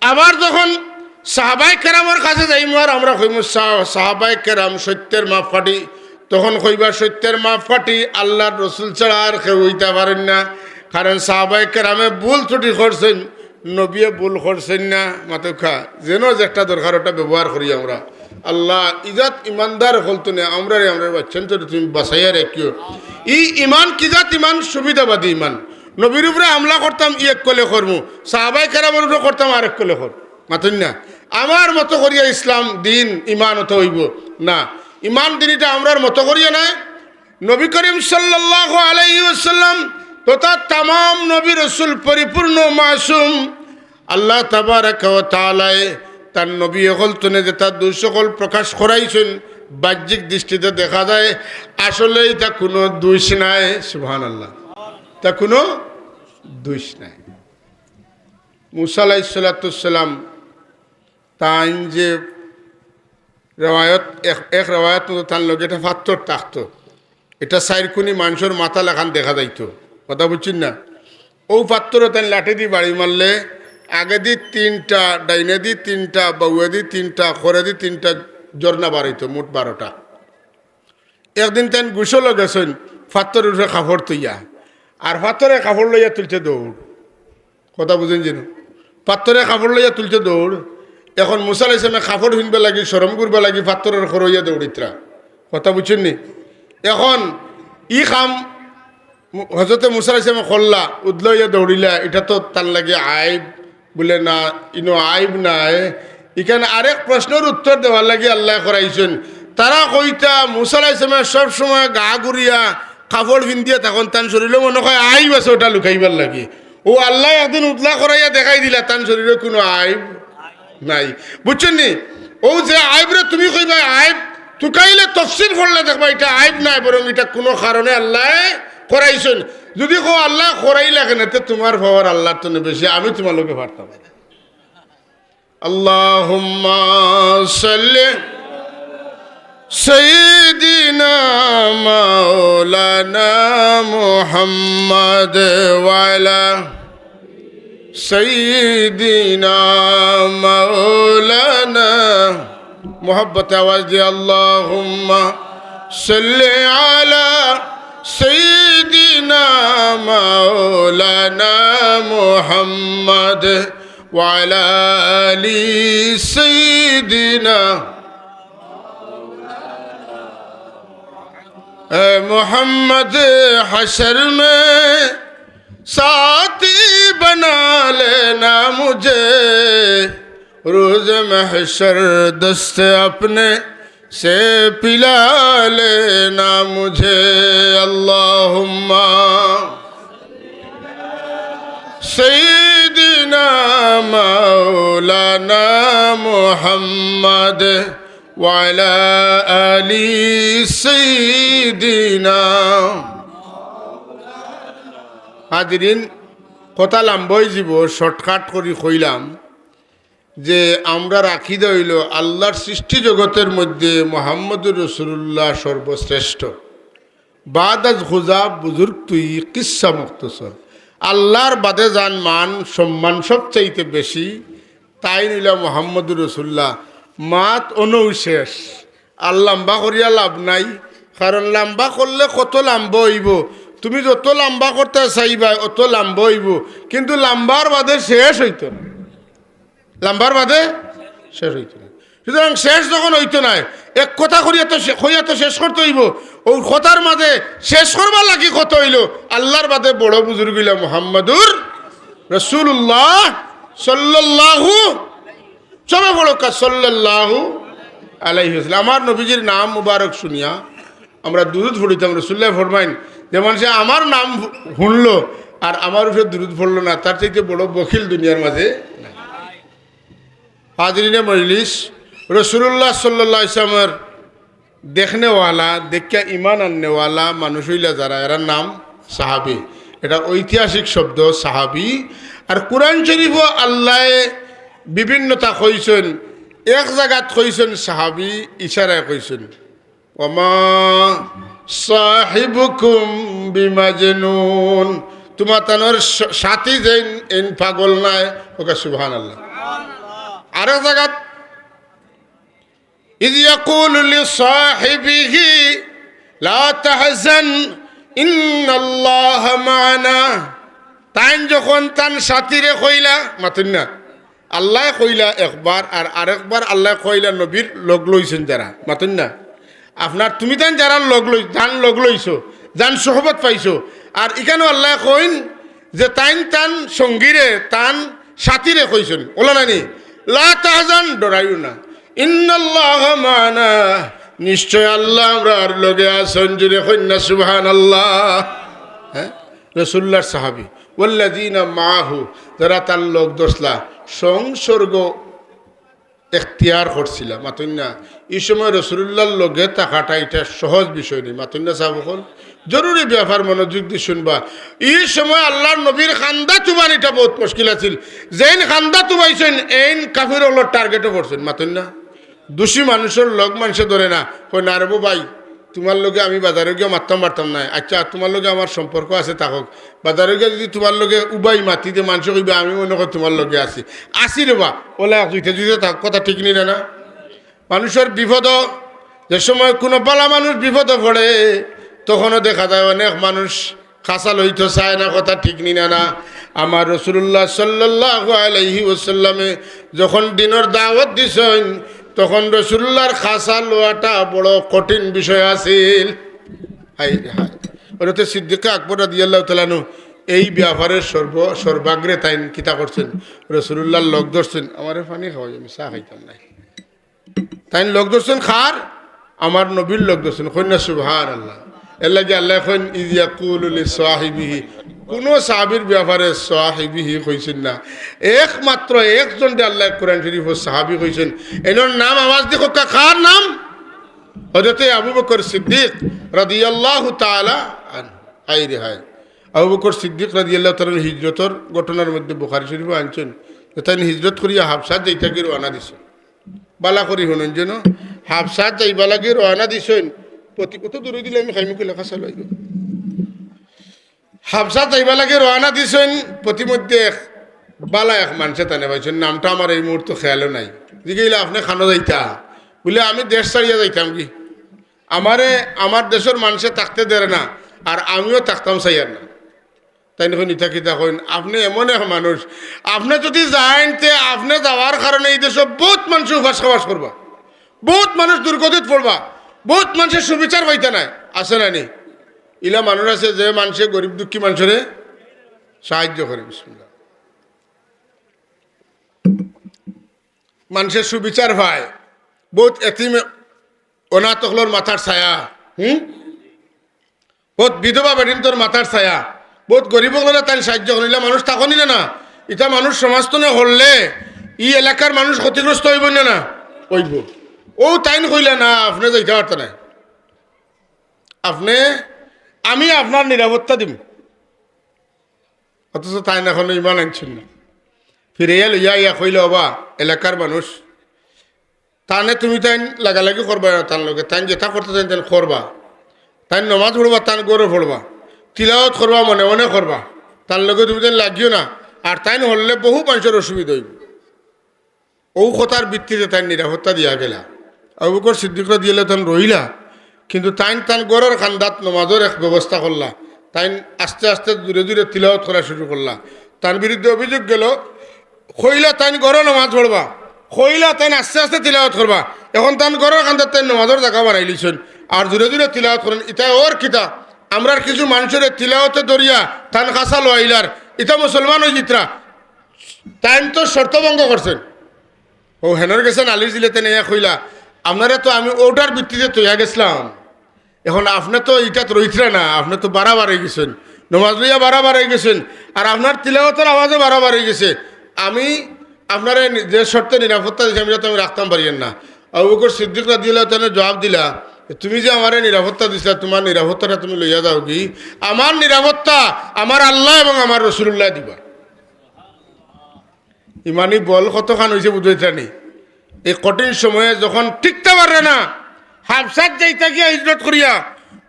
আবার যখন সাহাবায়ে কেরামর কাছে যাইমু আর আমরা কইমু, "সা-, সাহাবায়ে কেরাম সত্যের মাপকাঠি", তখন কইবা, "সত্যের মাপকাঠি আল্লাহর রসুল ছাড়া আর কেউ অইতা পারইন না।" কারণ সাহাবায়ে কেরামে ভুল ত্রুটি করছইন, নবীয়ে ভুল করছইন না, মাতউক্কা, যেন যেটা দরকার ওটা ব্যবহার করি আমরা। আল্লাহ, ইজাত ইমানদার অকল তনে আমরারে, আমরার বাচ্চাইন্তরে তুমি বাঁচাইয়া রাখিও। ই ইমান কিজাত ইমান? সুবিধাবাদী ইমান। নবীর উপরে হামলা করতাম ই এক কলে করমু, সাহাবায়ে কেরামর উপরে করতাম আর এক কলে কর। মাতইন না? আমার মতো করিয়া ইসলাম, দিন, ইমান অত অইবো না। ইমান দিন ইটা আমরার মতো করিয়া নায়। নবী করিম সাল্লাল্লাহু আলাইহি ওয়াসাল্লাম তথা তামাম নবী রসুল পরিপূর্ণ মাসুম। আল্লাহ তাবারাকা ওয়া তাআলায় তান নবী অকল তনে যেতা দুষ অকল প্রকাশ করাইছইন, বাহ্যিক দৃষ্টিতে দেখা যায় আসলে ইতা কুনু দুষ নায়। সুবহানাল্লাহ, ইতা কুনু দুষ নায়। মুসা আলাইহিস সালাতু ওয়াস সালাম তাইন যে রেওয়ায়ত, এক, এক রেওয়ায়ত মতো তান লগে একটা পাত্থর থাকতো, এটা চাইরকুনি মানষর মাথা লাখান দেখা যাইতো। কথা বুঝছইন না? অউ পাত্থরো তাইন লাঠি দি বাড়ি মারলে আগেদি তিনটা, ডাইনেদি তিনটা, বাউয়েদি তিনটা, খরেদি তিনটা ঝর্ণা বারইতো, মোট বারোটা। একদিন তাইন গোসলো গেছইন, পাত্থরর উপরে কাপড় থইয়া, আর পাত্থরে কাপড় লইয়া তুলছে দৌড়। কথা বুঝইন যেন, পাত্থরে কাপড় লইয়া তুলছে দৌড়। এখন মুসা আলাইহিস সালামে কাপড় ফিনবার লাগি, শরম করবার লাগি পাত্থরর খরো অইয়া দৌড়িতরা। কথা বুঝছইন নি? এখন ই কাম মু-, হজরতে মুসা আলাইহিস সালামে করলা, উদলা অইয়া দৌড়িলা, ইটা তো তান লাগি আইব। বুলে, "না, ইনো আইব নায়।" ইখান আরেক প্রশ্নর উত্তর দেওয়ার লাগি আল্লায় করাইছইন। তারা কইতা, মুসা আলাইহিস সালামে সব সময় গা ঘুরিয়া কাপড় ফিন্দিয়া থাকইন, তান শরীলো মনো কয় আইব আছে, ওটা লুকাইবার লাগি। অউ আল্লায় একদিন উতলা করাইয়া দেখাই দিলা, তান শরীরো কুনু আইব নাই। বুঝছইন নি? অউ যে আইবরে তুমি কইবায় আইব, তুকাইলে তফসির পড়লে দেখবায় ইটা আইব নায়, বরং ইটা কুনু কারণে আল্লায় করাইছইন। যুদি কও আল্লায় করাইলা কেনে, তে তুমার পাওয়ার আল্লার তনে বেশি, আমি তুমার লগে পারতাম। اللهم صل سيدنا مولانا محمد وعلى سيدنا مولانا، محبت آواز دے، اللهم صل على سيدنا مولانا محمد وعلى آل سيدنا اے محمد، حشر میں ساتھی بنا لینا مجھے، روز محشر دست اپنے سے پلا لینا مجھے۔ اللهم سيدنا مولانا محمد وعلى آل سيدنا। হাজিরিন, কথা লাম্বা অইযিবো, shortcut করি কইলাম যে আমরার আকিদা অইলো আল্লার সৃষ্টি জগতর মধ্যে মুহাম্মদুর রাসূলুল্লাহ সর্বশ্রেষ্ঠ। বাদ আজ খুজা বুজুর্গ তুই কিসসা মুখতসর। আল্লার বাদে যান মান সম্মান সবচাইতে বেশি, তাইন অইলা মুহাম্মদুর রাসূলুল্লাহ। মাত অনউ শেষ, আর লাম্বা করিয়া লাভ নাই, কারণ লাম্বা করলে কত লাম্বা অইবো, তুমি যত লাম্বা করতায় চাইবায় অত লাম্বা অইবো, কিন্তু লাম্বার বাদে শেষ অইতো না। লাম্বার বাদে শেষ অইতো নায়। সুতরাং শেষ যখন অইতো নায়, এক কথা করিয়া তো শে-, কইয়া তো শেষ করতে অইবো। অউ কথার মাঝে শেষ করবার লাগি কথা অইলো, আল্লার বাদে বড় বুজুর্গ অইলা মুহাম্মাদুর রাসূলুল্লাহ সাল্লাল্লাহু, সবে বড় কা সাল্লাল্লাহু আলাইহি ওয়াসাল্লাম। আমার নবীজির নাম মুবারক শুনিয়া আমরা দুরুদ পড়িতাম। রাসূলুল্লায় ফরমাইন যে মানষে আমার নাম হুনলো আর আমার উপরে দুরুদ পড়লো না, তার চাইতে বড় বখিল দুনিয়ার মাঝে নাই। হাজিরিনে মজলিস, রাসূলুল্লাহ সাল্লাল্লাহু আলাইহি ওয়াসাল্লামর দেখনেওয়ালা, দেখিয়া ইমান আননেওয়ালা মানুষ অইলা যারা, এরার নাম সাহাবী। এটা ঐতিহাসিক শব্দ সাহাবী। আর কুরআন শরীফো আল্লায় বিভিন্নতা কইছইন, এক জাগাত কইছইন সাহাবী, ইশারায় কইছইন, "ওমা সাহিবুকুম বিমাজনুন।" তুমাতানর স-, সাথী যেইন, এইন পাগল নায়। ওকে সুবহানাল্লাহ। আরো জাগাত, "ইয ইয়াকুলু লিসাহিবিহি লা তাহজান ইন্নাল্লাহা মা'আনা।" তাইন যখন তান সাথীরে কইলা, মাতইন না, আল্লায় কইলা একবার, আর আরেকবার আল্লায় কইলা নবীর লগ লইছইন যারা, মাতইন না। আপনার তুমি তাইন যারা লগ লই-, যান লগ লইছো, যান সোহবত পাইছো, আর ইখানো আল্লায় কইন যে তাইন তান সঙ্গীরে, তান সাথীরে কইছইন, ওলা নানি, "লা তাহজান, ডরাইও না, ইন্নাল্লাহা মা'আনা, নিশ্চয় আল্লাহ আমরার লগে আছইন।" জুরে কইন না সুবহানাল্লাহ। হ্যাঁ, রাসূলুল্লাহর সাহাবী। ওয়াল্লাযীনা মা'আহু, যারা তার লগ ধরছলা, সংসর্গ এখতিয়ার করছিলা, মাতইন না। ই সময় রাসূলুল্লাহর লগে থাকাটা ইটা সহজ বিষয় নায়, মাতইন না সাব অকল। জরুরি ব্যাপার, মনোযোগ দি শুনবা। ই সময় আল্লাহর নবীর কান্দাত উবানিটা বউত মুশকিল আছিল। যেইন কান্দাত উবাইছইন, এইন কাফির অকলর target-ও পড়ছইন, মাতইন না। দুষী মানুষর লগ মানষে ধরে না, কয়, "না রেবো ভাই, তুমার লগে আমি বাজারো গিয়া মাততাম পারতাম নায়। আইচ্ছা, তুমার লগে আমার সম্পর্ক আছে, থাকউক। বাজারো গিয়া যুদি তুমার লগে উবাই মাতি দে, মানষে কইবা, আমি মনে কয় তুমার লগে আছি।" আছি রেবা, ওলা এক জুইতে জুইতে থাক, কথা ঠিক নি না, না? মানুষর বিপদো, যে সময় কুনু ভালা মানুষ বিপদো পড়ে, তখনও দেখা যায় অনেক মানুষ খাছা লইতো চায় না, কথা ঠিক নি না, না? আমার রাসূলুল্লাহ সাল্লাল্লাহু আলাইহি ওয়াসাল্লামে যখন দ্বীনর দাওয়াত দিছইন, তখন রাসূলুল্লাহর খাছা লওয়াটা বড় কঠিন বিষয় আছিল। হায় রে হায়। হযরতে সিদ্দিকে আকবর রাদিয়াল্লাহু তাআলা আনহু এই ব্যাপারে সর্ব-, সর্বাগ্রে তাইন কিতা করছইন? রাসূলুল্লাহর লগ ধরছইন, "আমারে পানি খাওয়াই, আমি চা খাইতাম নায়।" তাইন লগ ধরছইন কার? আমার নবীর লগ ধরছইন। কইন না সুবহানাল্লাহ। এরলাগি আল্লায় কইন, "ইয ইয়াকুলু লিসাহিবিহি।" কুনু সাহাবীর ব্যাপারে সাহিবিহি কইছইন না, একমাত্র একজনরে আল্লায় কোরআন শরীফো সাহাবী কইছইন। এনর নাম আওয়াজ দি কউক্কা, কার নাম? হযরতে আবু বকর সিদ্দিক রাদিয়াল্লাহু তাআলা আনহু। হায় রে হায়। আবু বকর সিদ্দিক রাদিয়াল্লাহু তাআলা আনহু হিজরতর ঘটনার মধ্যে বুখারী শরীফো আনছইন যে তাইন হিজরত করিয়া হাবশাত যাইতা কি রওয়ানা দিছইন। বালা করি হুনইন যেন, হাবশাত যাইবার লাগি রওয়ানা দিছইন। প্রতি-, অত দূরে দিলে আমি খাইমুখী লেখা চালু অইব। হাবশাত যাইবার লাগি রওয়ানা দিছইন, পথিমধ্যে এক বালা এক মানষে তানে পাইছইন, নামটা আমার এই মুহূর্তে খেয়ালও নাই। জিগাইলা, "আপনে কানো যাইতা?" বুলে, "আমি দেশ ছাড়িয়া যাইতাম গি, আমারে আমার দেশর মানষে থাকতে দের না, আর আমিও থাকতাম চাইয়ার না।" তাইন কইন, "ইতা কিতা কইন? আপনে এমন এক মানুষ, আপনে যুদি যাইন, তে আপনে যাওয়ার কারণে ই দেশো বউত মানষে উপাস খাওয়াস করবা, বউত মানুষ দুর্গতিত পড়বা, বউত মানষে সুবিচার পাইতা নায়।" আছে না নি? ইলা মানুষ আছে যে মানষে গরিব দুঃখী মানষরে সাহায্য করে। বিসমিল্লাহ। মানষে সুবিচার পায়, বউত এতিম অনাথ অকলর মাথার ছায়া, হুম? বউত বিধবা বেটিন্তর মাথার ছায়া, বউত গরিব অকলরে তাইন সাহায্য করইন। ইলা মানুষ থাকইন নি না? ইতা মানুষ সমাজ তনে করলে ই এলাকার মানুষ ক্ষতিগ্রস্ত অইবো না, না? অইবো। অউ তাইন কইলা, "না, আপনে যাইতা পারতা নায়, আপনে, আমি আপনার নিরাপত্তা দিমু।" অথচ তাইন এখনো ইমান আনছইন না। ফিরাইয়া লইয়া আইয়া কইলা, "ওবা, এলাকার মানুষ, তানে তুমি তাইন লাগালাগি করবায় না তান লগে, তাইন যেতা করতা তাইন, তাইন করবা, তাইন নমাজ পড়বা, তান ঘরো পড়বা, তিলাওয়াত করবা, মনে মনে করবা, তান লগে তুমি তাইন লাগিও না, আর তাইন হরলে বহু মানষর অসুবিধা অইবো।" অউ কথার ভিত্তিতে তাইন নিরাপত্তা দিয়া গেলা। আবু বকর সিদ্দিক রাদিয়াল্লাহু তাআলা আনহু রইলা, কিন্তু তাইন তান ঘরর কান্দাত নমাজর এক ব্যবস্থা করলা। তাইন আস্তে আস্তে জুরে জুরে তিলাওয়াত করা শুরু করলা। তান বিরুদ্ধে অভিযোগ গেল, কইলা তাইন ঘরো নমাজ পড়বা, কইলা তাইন আস্তে আস্তে তিলাওয়াত করবা। এখন তান ঘরর কান্দাত তাইন নমাজর জাগা বানাইলিছইন, আর জুরে জুরে তিলাওয়াত করইন। ইতা অর কিতা? আমরার কিছু মানষরে তিলাওয়াতে ধরিয়া তান কাছা লওয়াইলার, ইতা মুসলমান অইযিত্রা। তাইন তো শর্ত ভঙ্গ করছইন। অউ হেনর গেছে নালিশ দিলে তেনে ইয়া কইলা, "আপনারে তো আমি অউটার ভিত্তিতে থইয়া গেছলাম, এখন আপনে তো ইটাত রইত্রা না, আপনে তো বাড়াবাড়ি গেছইন, নমাজ লইয়া বাড়াবাড়ি গেছইন, আর আপনার তিলাওয়াতর আওয়াজও বাড়াবাড়ি গেছে। আমি আপনারে নি-, যে শর্তে নিরাপত্তা দিছি, আমি ইটা তো আমি রাখতাম পারিয়ার না।" আবু বকর সিদ্দিক রাদিয়াল্লাহু তাআলা আনহু জবাব দিলা, "তুমি যে আমারে নিরাপত্তা দিছলা, তুমার নিরাপত্তাটা তুমি লইয়া যাওগি, আমার নিরাপত্তা আমার আল্লাহ এবং আমার রাসুলুল্লায় দিবা।" ইমানি বল কতখান অইছে বুঝাইতানি। এই কঠিন সময়ে যখন টিকতা পাররা না, হাবশাত যাইতা গিয়া হিজরত করিয়া,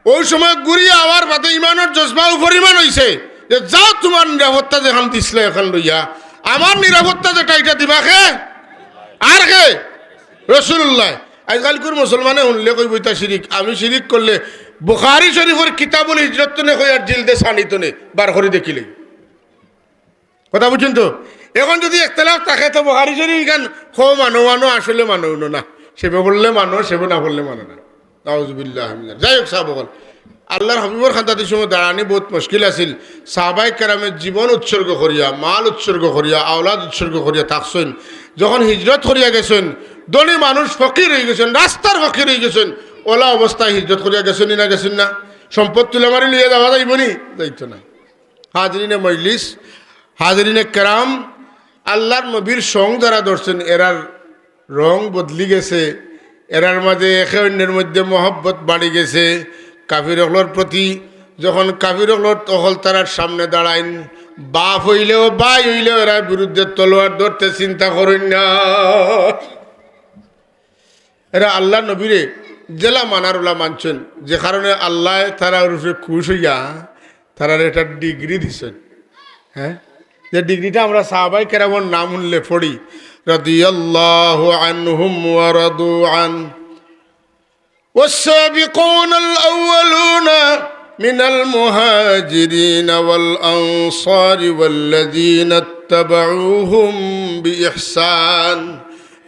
অউ সময় ঘুরিয়া আওয়ার বাদে ইমানর জজবা অউ পরিমাণ অইছে যে, "যাও, তুমার নিরাপত্তা যেখান দিছলা এখান লইয়া, আমার নিরাপত্তা যেটা, ইটা দিবা কে? আর কে? রাসুলুল্লায়।" আইজকাইলকুর মুসলমানে হুনলে কইবো, "ইতা শিরিক।" আমি শিরিক করলে বুখারী শরীফর কিতাবুল হিজরত তনে কই আর জিলদে সানি তনে বার করি দেখিলে। কথা বুঝছইন তো? এখন যুদি ইখতিলাফ থাকে তো বুখারী শরীফ ইখান কও মানো, মানো, আসলে মানো না। সেবে পড়লে মানো, সেবে না পড়লে মানো না। নাউজুবিল্লাহ মিনাল। যাই হোক, সাহাব অকল, আল্লাহর হাবিবর কান্দাত ই সময় দাঁড়ানি বউত মুশকিল আছিল। সাহাবায়ে কেরামে জীবন উৎসর্গ করিয়া, মাল উৎসর্গ করিয়া, আওলাদ উৎসর্গ করিয়া থাকছইন। যখন হিজরত করিয়া গেছইন, ধনী মানুষ ফকির অইগেছইন, রাস্তার ফকির অইগেছইন। অলা অবস্থায় হিজরত করিয়া গেছইন নি না গেছইন না? সম্পদ তুলামারি লইয়া যাওয়া যাইবো নি? যাইতো নায়। হাজিরিনে মজলিস, হাজিরিনে কেরাম, আল্লাহর নবীর সং যারা ধরছইন, এরার রং বদলি গেছে, এরার মাঝে একে অইন্যর মধ্যে মহব্বত বাড়ি গেছে। কাফির অকলর প্রতি যখন কাফির অকলর অকল তারার সামনে দাঁড়াইন, বাপ অইলেও ভাই অইলেও এরার বিরুদ্ধে তলোয়ার ধরতে চিন্তা করইন না। এরা আল্লাহর নবীরে যেলা মানার অলা মানছইন, যে কারণে আল্লায় তারার উপরে খুশ অইয়া তারারে একটা ডিগ্রি দিছইন। হ্যাঁ, যে ডিগ্রিটা আমরা সাহাবায়ে কেরামর নাম হুনলে পড়ি, রাদিয়াল্লাহু আনহুম ওয়া রাদু আন। والسابقون الأولون من المهاجرين والأنصار والذين اتبعوهم بإحسان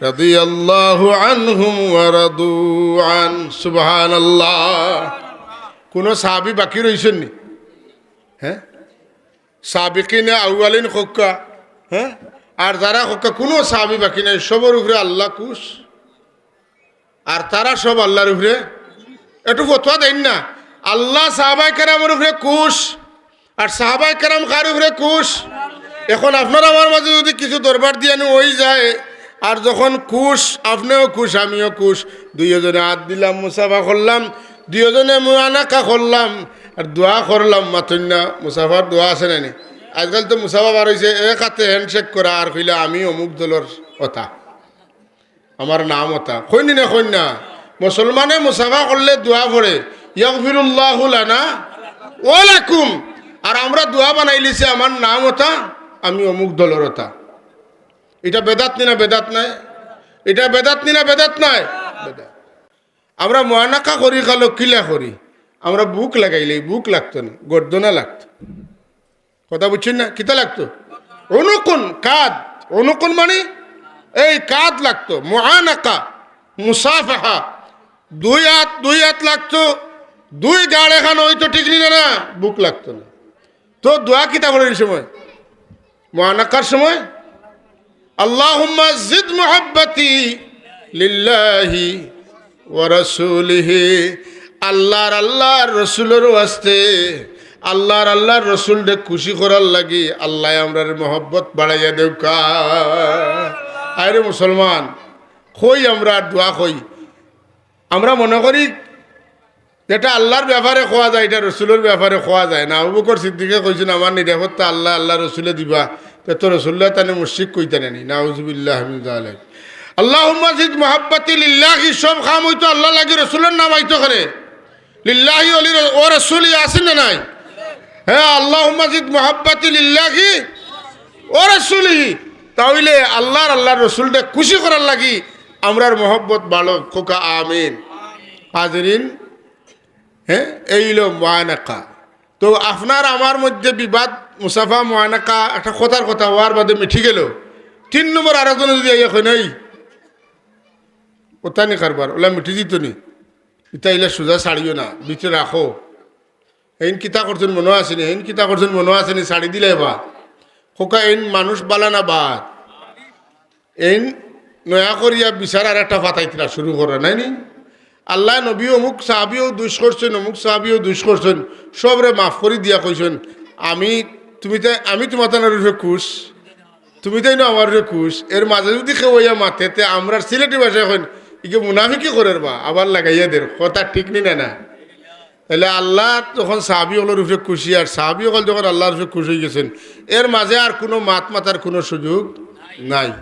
رضي الله عنهم ورضوا عنه। সুবহানাল্লাহ। কুনু সাহাবী বাকি রইছইন নি? হ্যাঁ, সাবিকিনে আউয়ালিন কউক্কা, হ্যাঁ, আর যারা কউক্কা, কুনু সাহাবী বাকি নাই, সবর উপরে আল্লাহ খুশ। আর তারা সব আল্লাহর উপরে একটু ফতোয়া দেইন না। আল্লাহ সাহাবায়ে কেরামর উপরে খুশ, আর সাহাবায়ে কেরাম কার উপরে খুশ? এখন আপনার আমার মাঝে যদি কিছু দরবার দিয়ানি অই যায়, আর যখন খুশ, আপনেও খুশ, আমিও খুশ, দুইওজনে আত দিলাম, মুসাফা করলাম, দুইওজনে মুআনাকা করলাম, আর দোয়া করলাম, মাতইন না, মুসাফার দোয়া আছে না নি? আজকাল তো মুসাফা বার অইছে, এক আতে handshake করা, আর কইলা, "আমি অমুক দলর অতা।" আমার নাম অতা। কইন নি না, কইন না? মুসলমানে মুসাফা করলে দোয়া পড়ে, "ইয়াগফিরুল্লাহু লানা ওয়া লাকুম।" আর আমরা দোয়া বানাইলিছি, "আমার নাম অতা, আমি অমুক দলর অতা।" ইটা বেদাত নি না বেদাত নায়? ইটা বেদাত নি না বেদাত নায়? বেদাত। আমরা মুআনাকা করি, কালো কিলা করি? আমরা বুক লাগাইলে, বুক লাগতো না, গর্দনা লাগতো। কথা বুঝছইন না? কিতা লাগতো? উনুকুন, কাঁধ। উনুকুন মানে এই কাঁধ লাগতো। মুআনাকা, মুসাফাহা, দুই আত, দুই আত লাগতো, দুই গাড় এখান অইতো, ঠিক নি না? না, বুক লাগতো না। তো দোয়া কিতা পড়ের ই সময়? মুআনাকার সময়, "আল্লাহুম্মা জিদ মুহাব্বতি লিল্লাহি ওয়া রাসূলিহি।" আল্লাহর, আল্লাহর রসুলর ওয়াস্তে, আল্লাহর, আল্লাহর রসুলরে খুশি করার লাগি আল্লায় আমরার মহব্বত বাড়াইয়া দেউক্কা। আরে মুসলমান, কই আমরা আর দোয়া কই? আমরা মনে করি যেটা আল্লাহর ব্যাপারে কওয়া যায়, ইটা রসুলর ব্যাপারে কওয়া যায় না। আবু বকর সিদ্দিকে কইছইন, "আমার নিরাপত্তা আল্লাহ, আল্লাহর রসুলে দিবা।" তে তো রসুলরে তানে মুশরিক কইতা নানি? নাউজুবিল্লাহ মিন যালিক। "আল্লাহুম্মা জিদ মুহাব্বতি লিল্লাহি", সব কাম অইতো আল্লাহর লাগি, রসুলর নাম আইতো কেনে? লিল্লাহি ওয়া লি-, ওয়া রাসূলি আছে না নাই? হ্যাঁ, "আল্লাহুম্মা জিদ মুহাব্বতি লিল্লাহি ওয়া রাসূলিহি।" তা অইলে আল্লাহর, আল্লাহর রসুলরে খুশি করার লাগি আমরার মহব্বত বাড়উক, কউক্কা আমিন। হাজিরিন, হ্যাঁ, এই অইলো মুআনাকা। তো আপনার আমার মধ্যে বিবাদ, মুসাফা, মুআনাকা, একটা কথার কথা অওয়ার বাদে মিটি গেলো। তিন নম্বর আরকজনে যদি আইয়া কয়, "নাই, অতা নি কারবার, অলা মিটি যিতো নি, ইতা ইলা সুজা ছাড়িও না, ভিতরে রাখো।" এইন কিতা করছইন মনো আছে নি? এইন কিতা করছইন মনো আছে নি? ছাড়ি দিলাইবা। কউক্কা এইন মানুষ বালা না বাদ? এইন নয়া করিয়া বিচার আর একটা ফাতাইতরা শুরু করা নায় নি? আল্লায় নবী অমুক সাহাবিও দুষ করছইন, অমুক সাহাবিও দুষ করছইন, সবরে মাফ করি দিয়া কইছইন, "আমি, তুমি তাই, আমি তুমার তানর উপরে খুশ, তুমি তাইন আমার উপরে খুশ।" এর মাঝে যদি কেউ আইয়া মাতে, তে আমরার সিলেটি ভাষায় কইন, "ইগে মুনাফিকি করের বা, আবার লাগাইয়া দের।" কথা ঠিক নি না, না? তাইলে আল্লাহ যখন সাহাবি অকলর উপরে খুশি আর সাহাবি অকল যখন আল্লাহর উপরে খুশি অইগেছইন, এর মাঝে আর কুনু মাত মাতার কুনু সুযোগ নাই।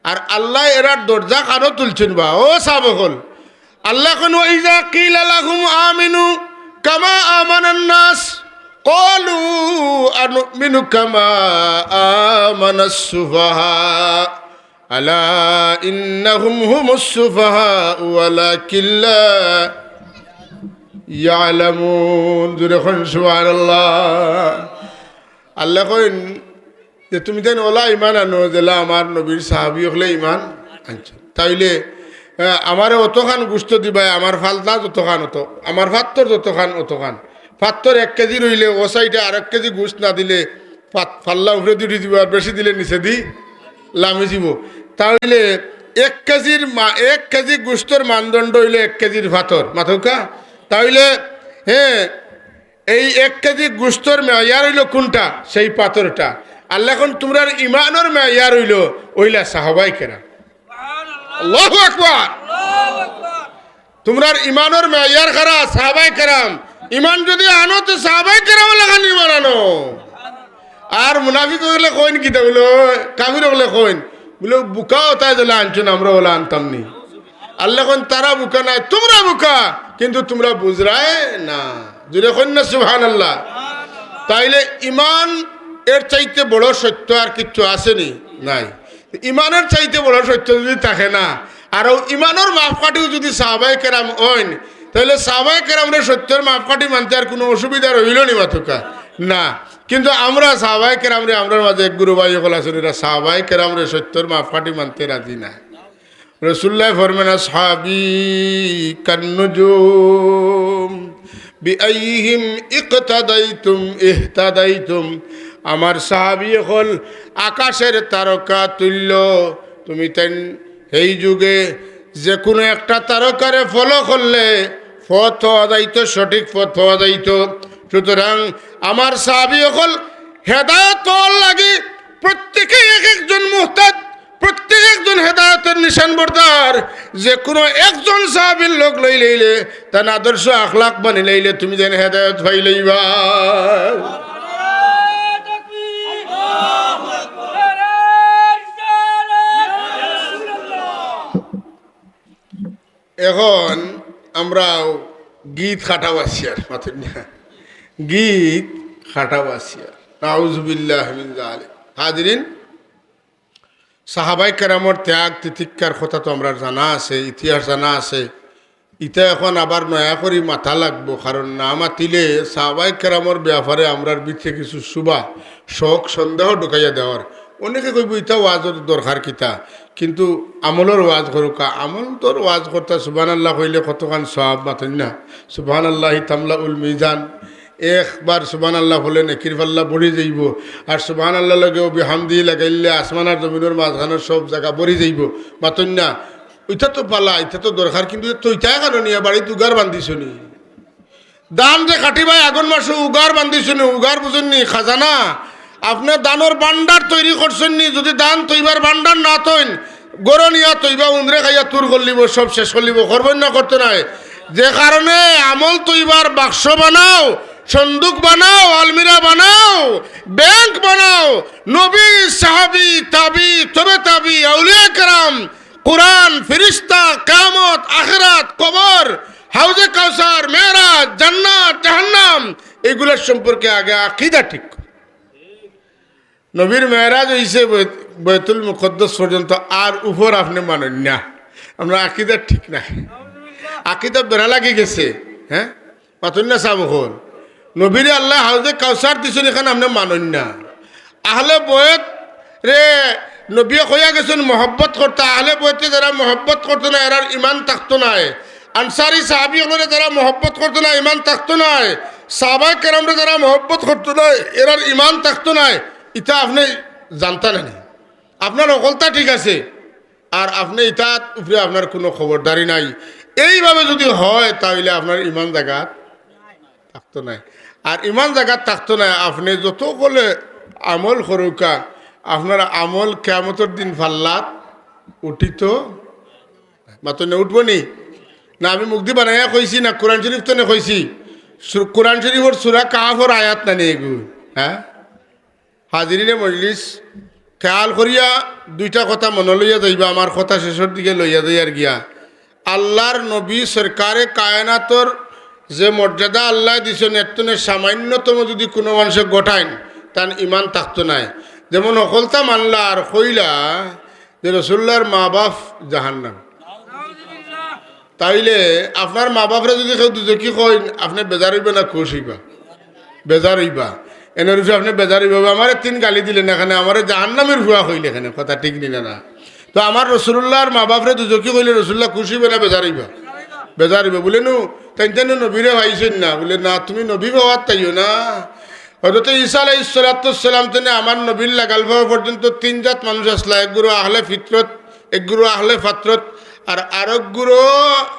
আর আল্লায় এরার দরজা কানো তুলছইন বা, ও সাহাবা অকল। আল্লায় কইন, "ওয়া ইযা কিলা লাহুম আমিনু কামা আমানান নাস, ক্বালু আনুমিনু কামা আমানাস সুফাহা।" আলা ইন্নাহুম হুমুস সুফাহা ওয়ালাকিন লা ইয়ালামুন। জোরে কইন সুবহানাল্লাহ। আল্লায় কইন যে, "তুমি তাইন অলা ইমান আনো, যেলা আমার নবীর সাহাবি অকলে ইমান আনছইন।" তাইলে, আহ, আমারে অতখান গুস্ত দিবায়, আমার ফাতলা যতখান অত, আমার ফাত্তর যতখান অতখান। ফাত্তর এক কেজির অইলে অউ সাইডে আরক কেজি গুস্ত না দিলে ফাত-, ফাল্লা উপরেদি উঠি যিবো, আর বেশি দিলে নিচেদি লামি যিবো। তাইলে এক কেজির মা-, এক কেজি গুস্তর মানদণ্ড অইলো এক কেজির ফাত্তর। মাতউক্কা? তাইলে, হ্যাঁ, এই এক কেজি গুস্তর মেয়ার অইলো কুনটা? সেই ফাত্তরটা। আল্লায় কইন তুমরার ইমানর মেয়ার অইলো অইলা সাহাবায়ে কেরাম। আল্লাহু আকবার। তুমরার ইমানর মেয়ার কারা? সাহাবায়ে কেরাম। ইমান যদি আনো, তে সাহাবায়ে কেরামর লাখান ইমান আনো। আর মুনাফিক অকলে কইন কিতা বুলে, কাফির অকলে কইন বুলে, "বুকা অতায় যেলা আনছইন, আমরা অলা আনতাম নি।" আল্লায় কইন, "তারা বুকা নায়, তুমরা বুকা, কিন্তু তুমরা বুঝরায় না।" জোরে কইন না সুবহানাল্লাহ। তাইলে ইমান এর চাইতে বড় সত্য আর কিচ্ছু আছে নি? নাই। ইমানর চাইতে বড় সত্য যদি থাকে না, আর অউ ইমানর মাপকাঠিও যদি সাহাবায়ে কেরাম অইন, তাইলে সাহাবায়ে কেরামরে সত্যর মাপকাঠি মানতে আর কুনু অসুবিধা রইলো নি মাতউক্কা? না। কিন্তু আমরা সাহাবায়ে কেরামরে, আমরার মাঝে এক গুরু ভাই অকল আছইন, এরা সাহাবায়ে কেরামরে সত্যর মাপকাঠি মানতে রাজি নায়। রাসুলুল্লায় ফরমাইন, "আসহাবি কান্নুজুম, বিআইহিম ইকতাদাইতুম ইহতাদাইতুম।" আমার সাহাবি অকল আকাশের তারকা তুল্য। তুমি তাইন হেই যুগে যেকুনু একটা তারকারে follow করলে পথ পাওয়া যাইতো, সঠিক পথ পাওয়া যাইতো। সুতরাং আমার সাহাবী অকল হেদায়েত অওয়ার লাগি প্রত্যেকেই এক একজন মুহতাদ, প্রত্যেক একজন হেদায়েতর নিশান বরদার। যে কুনু একজন সাহাবীর লগ লইলাইলে, তান আদর্শ আখলাক মানিলাইলে তুমি যেন হেদায়েত পাইলাইবা। এখন আমরাও গীত খাটাও আছি আর, মাতইন না? গীত খাটাও আছি আর। নাউজুবিল্লাহ মিন জালিক। হাজিরিন, সাহাবায়ে কেরামর ত্যাগ তিতিক্ষার কথা তো আমরার জানা আছে, ইতিহাস জানা আছে। ইতা এখন আবার নয়া করি মাতা লাগবো, কারণ না মাতিলে সাহাবায়ে কেরামর ব্যাপারে আমরার ভিতরে কিছু শুভা, শক, সন্দেহ ঢুকাইয়া দেওয়ার। অনেকে কইবো, "ইতা ওয়াজর দরকার কিতা?" কিন্তু আমলর ওয়াজ করুকা, আমলর ওয়াজ করতা সুবহানাল্লাহ কইলে কতখান সওয়াব, মাতইন না? সুবহানাল্লাহি তামলাউল মিজান। একবার সুবহানাল্লাহ বললে নেকির পাল্লা ভরি যাইবো, আর সুবহানাল্লাহ লগে ওয়া বিহামদিহি লাগাইলে আসমান আর জমিনর মাঝখানর সব জাগা ভরি যাইবো, মাতইন না? ইতা তো পালা, ইতা তো দরকার, কিন্তু ইতা ইতা কারণে বাড়িত উগার বান্ধিছো নি? ধান যে কাটিবায় আগুন মাসো উগার বান্ধিছো নি, উগার বুঝইন নি, খাজানা। আপনে ধানর ভান্ডার তৈরি করছইন নি, যুদি ধান তৈবার ভান্ডার না থইন, ঘরো নিয়া তৈবা উন্দরে খাইয়া তুর করিলিবো, সব শেষ করিলিবো, করবো না করতো নায়। যে কারণে আমল তৈবার বাক্স বানাও, সন্দুক বানাও, আলমিরা বানাও, ব্যাংক বানাও। নবী, সাহাবী, তাবী, তবে তাবী, আউলিয়া কেরাম, কুরআন, ফিরিস্তা, কিয়ামত, আখিরাত, কবর, হাউজে কাউসার, মেরাজ, জান্নাত, জাহান্নাম, এইগুলার সম্পর্কে আগে আকিদা ঠিক। নবীর মেরাজ অইছে বৈত-, বাইতুল মুকাদ্দাস পর্যন্ত, আর উপর আপনে মানইন না। আপনার আকিদা ঠিক নাই, আকিদা বেড়া লাগি গেছে। হ্যাঁ, মাতইন না সাব অকল। নবীরে আল্লায় হাউজে কাউসার দিছইন, ইখান আপনে মানইন না। আহলে বয়েতরে নবীয়ে কইয়া গেছইন মহব্বত করতা, আহলে বয়েতরে যারা মহব্বত করতো না, এরার ইমান থাকতো নায়। আনসারী সাহাবী অকলরে যারা মহব্বত করতো না, ইমান থাকতো নায়। সাহাবায়ে কেরামরে যারা মহব্বত করতো না, এরার ইমান থাকতো নায়। ইতা আপনে জানতা না নি? আপনার অকলতা ঠিক আছে, আর আপনে ইতার উপরে আপনার কুনু খবরদারি নাই। এইভাবে যুদি হয়, তা অইলে আপনার ইমান জাগাত থাকতো নায়। আর ইমান জাগাত থাকতো নায়, আপনে যত অকলে আমল করুকা, আপনার আমল কিয়ামতর দিন পাল্লাত উঠিতো, মাতইন না, উঠবো নি? না আমি মুখদি বানাইয়া কইছি, না কুরআন শরীফ তনে কইছি? সু-, কুরআন শরীফর সূরা কাহাফর আয়াত না নি এগু? হ্যাঁ, হাজিরিনে মজলিস, খেয়াল করিয়া দুইটা কথা মনো লইয়া যাইবা, আমার কথা শেষর দিকে লইয়া যাইয়ার গিয়া। আল্লার নবী সরকারে কায়নাতর যে মর্যাদা আল্লায় দিছইন, এর তনে সামান্যতম যুদি কুনু মানষে ঘটাইন, তান ইমান থাকতো নায়। যেমন হকলতা মানলা আর কইলা যে রসুল্লার মা বাপ জাহান্নাম। তাইলে আপনার মা বাপরে যুদি কেউ দুজখি কইন, আপনে বেজার অইবা না খুশ অইবা? বেজার অইবা। এনর উপরে আপনে বেজার অইবা, "আমারে তিন গালি দিলে না, এখানে আমারে জাহান্নামের ফুয়া কইলে, এখানে কথা ঠিক নি না, না?" তো আমার রসুল্লার মা বাপরে দুজখি কইলে রসুল্লা খুশ অইবা না বেজার অইবা? বেজার অইবা। বুলে, "নু, তাইন তাইন নবীরে পাইছইন না।" বুলে, "না, তুমি নবী পাওয়াত তাইও না।" হযরত ঈসা আলাইহিস সালাতু ওয়াস সালাম তনে আমার নবীর লাগাল পাওয়া পর্যন্ত তিন জাত মানুষ আছলা, এক গুরু আহলে ফিতরত, এক গুরু আহলে ফাতরত, আর আরক গুরু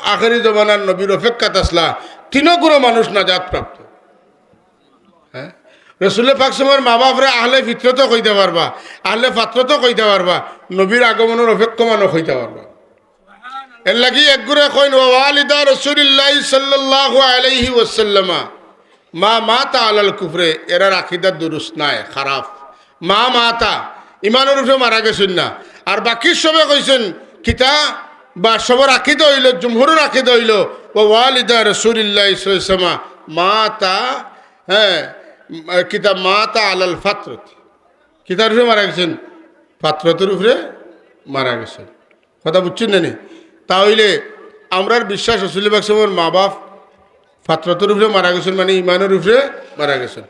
আখেরি জমানার নবীর অপেক্ষাত আছলা। তিনো গুরু মানুষ নাজাত প্রাপ্ত। হ্যাঁ? রসুল পাক সময়ের মা বাপরে আহলে ফিতরতও কইতা পারবা, আহলে ফাতরতও কইতা পারবা, নবীর আগমনর অপেক্ষমানও কইতা পারবা। এর লাগি এক গুরুয়ে কইন, "ওয়া ওয়ালিদা রাসূলিল্লাহি সাল্লাল্লাহু আলাইহি ওয়াসাল্লামা মা মাতা আলাল কুফরে", এরার আকিদা দুরুস্ত নায়, খারাপ। মা মাতা, ইমানর উপরে মারা গেছইন না। আর বাকি সবে কইছইন কিতা, বা সবর আকিদা অইলো, জুমহুরর আকিদা অইলো, "ওয়া ওয়ালিদা রাসূলিল্লাহি সাল্লাল্লাহু আলাইহি ওয়াসাল্লামা মাতা", হ্যাঁ, কিতা মাতা আলাল ফাতরত। কিতার উপরে মারা গেছইন? ফাতরতর উপরে মারা গেছইন। কথা বুঝছইন না নি? তা অইলে আমরার বিশ্বাস রসুল পাক সাল্লাল্লাহু আলাইহি ওয়াসাল্লামর মা বাপ ফাতরতর উপরে মারা গেছইন, মানে ইমানর উপরে মারা গেছইন।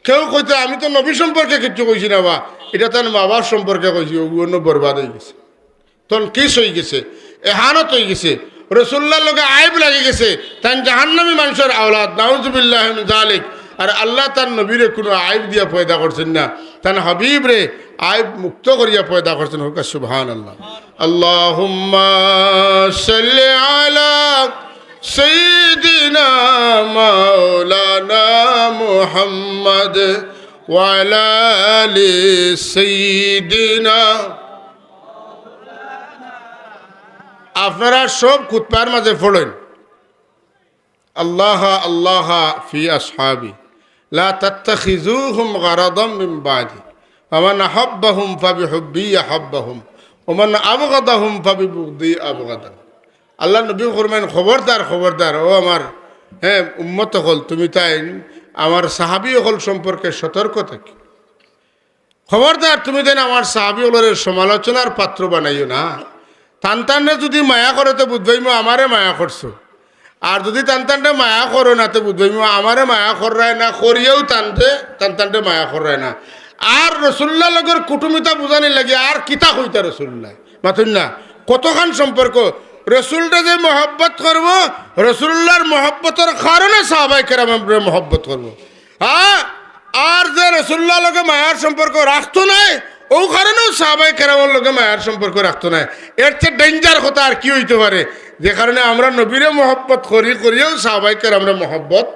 কেউ কইতে, "আমি তো নবী সম্পর্কে কিচ্ছু কইছি না বা, ইটা তান মা বাপ সম্পর্কে কইছি", অউ অন্য বরবাদ অইগেছে, তনকিস অইগেছে, এহানত অইগেছে। রসুল্লার লগে আইব লাগি গেছে, তান জাহান্নামী মানষর আওলাদ, নাউজুবিল্লাহি মিন জালিক। আর আল্লায় তান নবীরে কুনু আইব দিয়া পয়দা করছইন না, তান হাবিবরে আইব মুক্ত করিয়া পয়দা করছইন। কউক্কা সুবহানাল্লাহ। আল্লাহুম্মা সাল্লি আলা সাইয়্যিদিনা মাওলানা محمد وعلى آل سيدنا। আপনারা সব খুতবার মাঝে পড়ইন, الله الله في أصحابي لا تتخذوهم غرضا من بعدي فمن أحبهم فبحبي أحبهم ومن أبغضهم فببغضي أبغضهم। আল্লার নবী ফরমাইন, খবরদার, খবরদার, ও আমার, হ্যাঁ, উম্মত অকল, তুমি তাইন আমার সাহাবী অকল সম্পর্কে সতর্ক থাকি। খবরদার, তুমি তাইন আমার সাহাবী অকলরে সমালোচনার পাত্র বানাইও না। তান তানরে যুদি মায়া করো তে বুঝবায়মু আমারে মায়া করছো, আর যুদি তান তানরে মায়া করো না তে বুঝবায়মু আমারে মায়া কররায় না, করিয়াও তানরে, তান তানরে মায়া কররায় না। আর রসুল্লার লগর কুটুমিতা বুঝানির লাগি আর কিতা কইতা রসুল্লায়? মাতইন না, কতখান সম্পর্ক। রসুলরে যে মহব্বত করবো, রসুল্লার মহব্বতর কারণে সাহাবায়ে কেরামরে মহব্বত করবো। হ্যাঁ, আর যে রসুল্লার লগে মায়ার সম্পর্ক রাখতো নায়, অউ কারণেও সাহাবায়ে কেরামর লগে মায়ার সম্পর্ক রাখতো নায়। এর চেয়ে danger কথা আর কি অইতে পারে? যে কারণে আমরা নবীরে মহব্বত করি, করিয়াও সাহাবায়ে কেরামরে মহব্বত,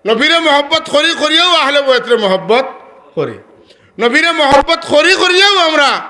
নবীরে মহব্বত করি, করিয়াও আহলে বয়তরে মহব্বত করি, নবীরে মহব্বত করি, করিয়াও আমরা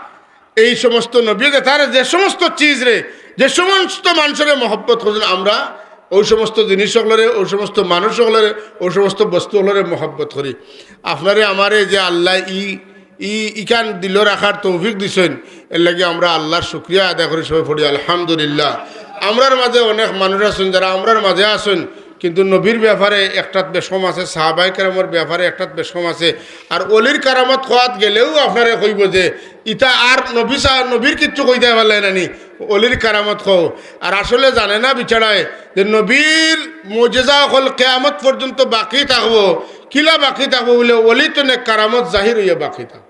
এই সমস্ত নবী যে তারা যে সমস্ত চিজরে, যে সমস্ত মানুষরে মহব্বত করছইন, আমরা অউ সমস্ত জিনিস অকলরে, অউ সমস্ত মানুষ অকলরে, অউ সমস্ত বস্তু অকলরে মহব্বত করি। আপনারে আমারে যে আল্লায় ই, ই, ইখান দিলো রাখার তৌফিক দিছইন, এর লাগি আমরা আল্লার শুকরিয়া আদায় করি, সবে পড়ি আলহামদুলিল্লাহ। আমরার মাঝে অনেক মানুষ আছইন, যারা আমরার মাঝে আছইন, কিন্তু নবীর ব্যাপারে একটাত বেশকম আছে, সাহাবায়ে কেরামর ব্যাপারে একটাত বেশকম আছে। আর অলির কারামত কওয়াত গেলেও আপনারে কইবো যে ইতা আর নবী সা-, নবীর কিচ্ছু কইতায় পারলায় না নি, অলির কারামত কও। আর আসলে জানে না বিচারায় যে নবীর মুজেজা অকল কিয়ামত পর্যন্ত বাকি থাকবো। কিলা বাকি থাকবো বুলে, অলি তো নেক কারামত জাহির অইয়া বাকি থাকবো।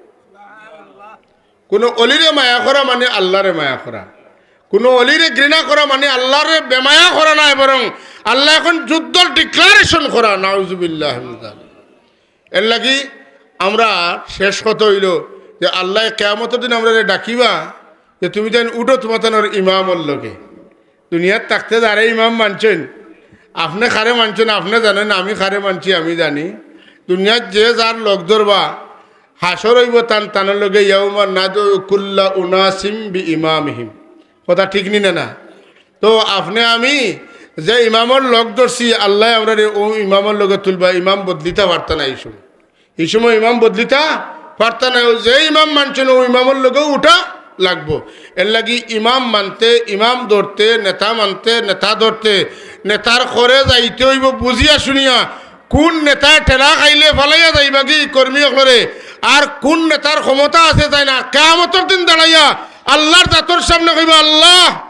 কুনু অলিরে মায়া করা মানে আল্লারে মায়া করা, কুনু অলিরে ঘৃণা করা মানে আল্লারে বেমায়া করা নায়, বরং আল্লায় অখন যুদ্ধর declaration করা। নাউজুবিল্লাহ মিন যালিক। এর লাগি আমরা শেষ কথা অইলো যে আল্লায় কিয়ামতর দিন আমরারে ডাকিবা যে তুমি তাইন উঠো তুমার তানর ইমামর লগে। দুনিয়াত থাকতে যারে ইমাম মানছইন, আপনে কারে মানছইন আপনে জানইন, আমি কারে মানছি আমি জানি। দুনিয়াত যে যার লগ ধরবা, হাশর অইবো তান তানর লগে, ইয়াউমা নাদউ কুল্লা উনাসিম বিইমামিহিম। কথা ঠিক নি না? না তো আপনে আমি যে ইমামর লগ ধরছি, আল্লায় আমরারে অউ ইমামর লগে তুলবা। ইমাম বদলিতা পারতা না ই সময়, ই সময় ইমাম বদলিতা পারতা না। অউ যে ইমাম মানছইন অউ ইমামর লগেউ উঠা লাগবো। এর লাগি ইমাম মানতে ইমাম ধরতে, নেতা মানতে নেতা ধরতে, নেতার খরে যাইতে অইবো বুঝিয়া শুনিয়া। কুন নেতায় ঠেলা খাইলে ফালাইয়া যাইবাগি কর্মী অকলরে, আর কুন নেতার ক্ষমতা আছে তাইন কিয়ামতর দিন দাঁড়াইয়া আল্লার জাতর সামনে কইবা, আল্লা,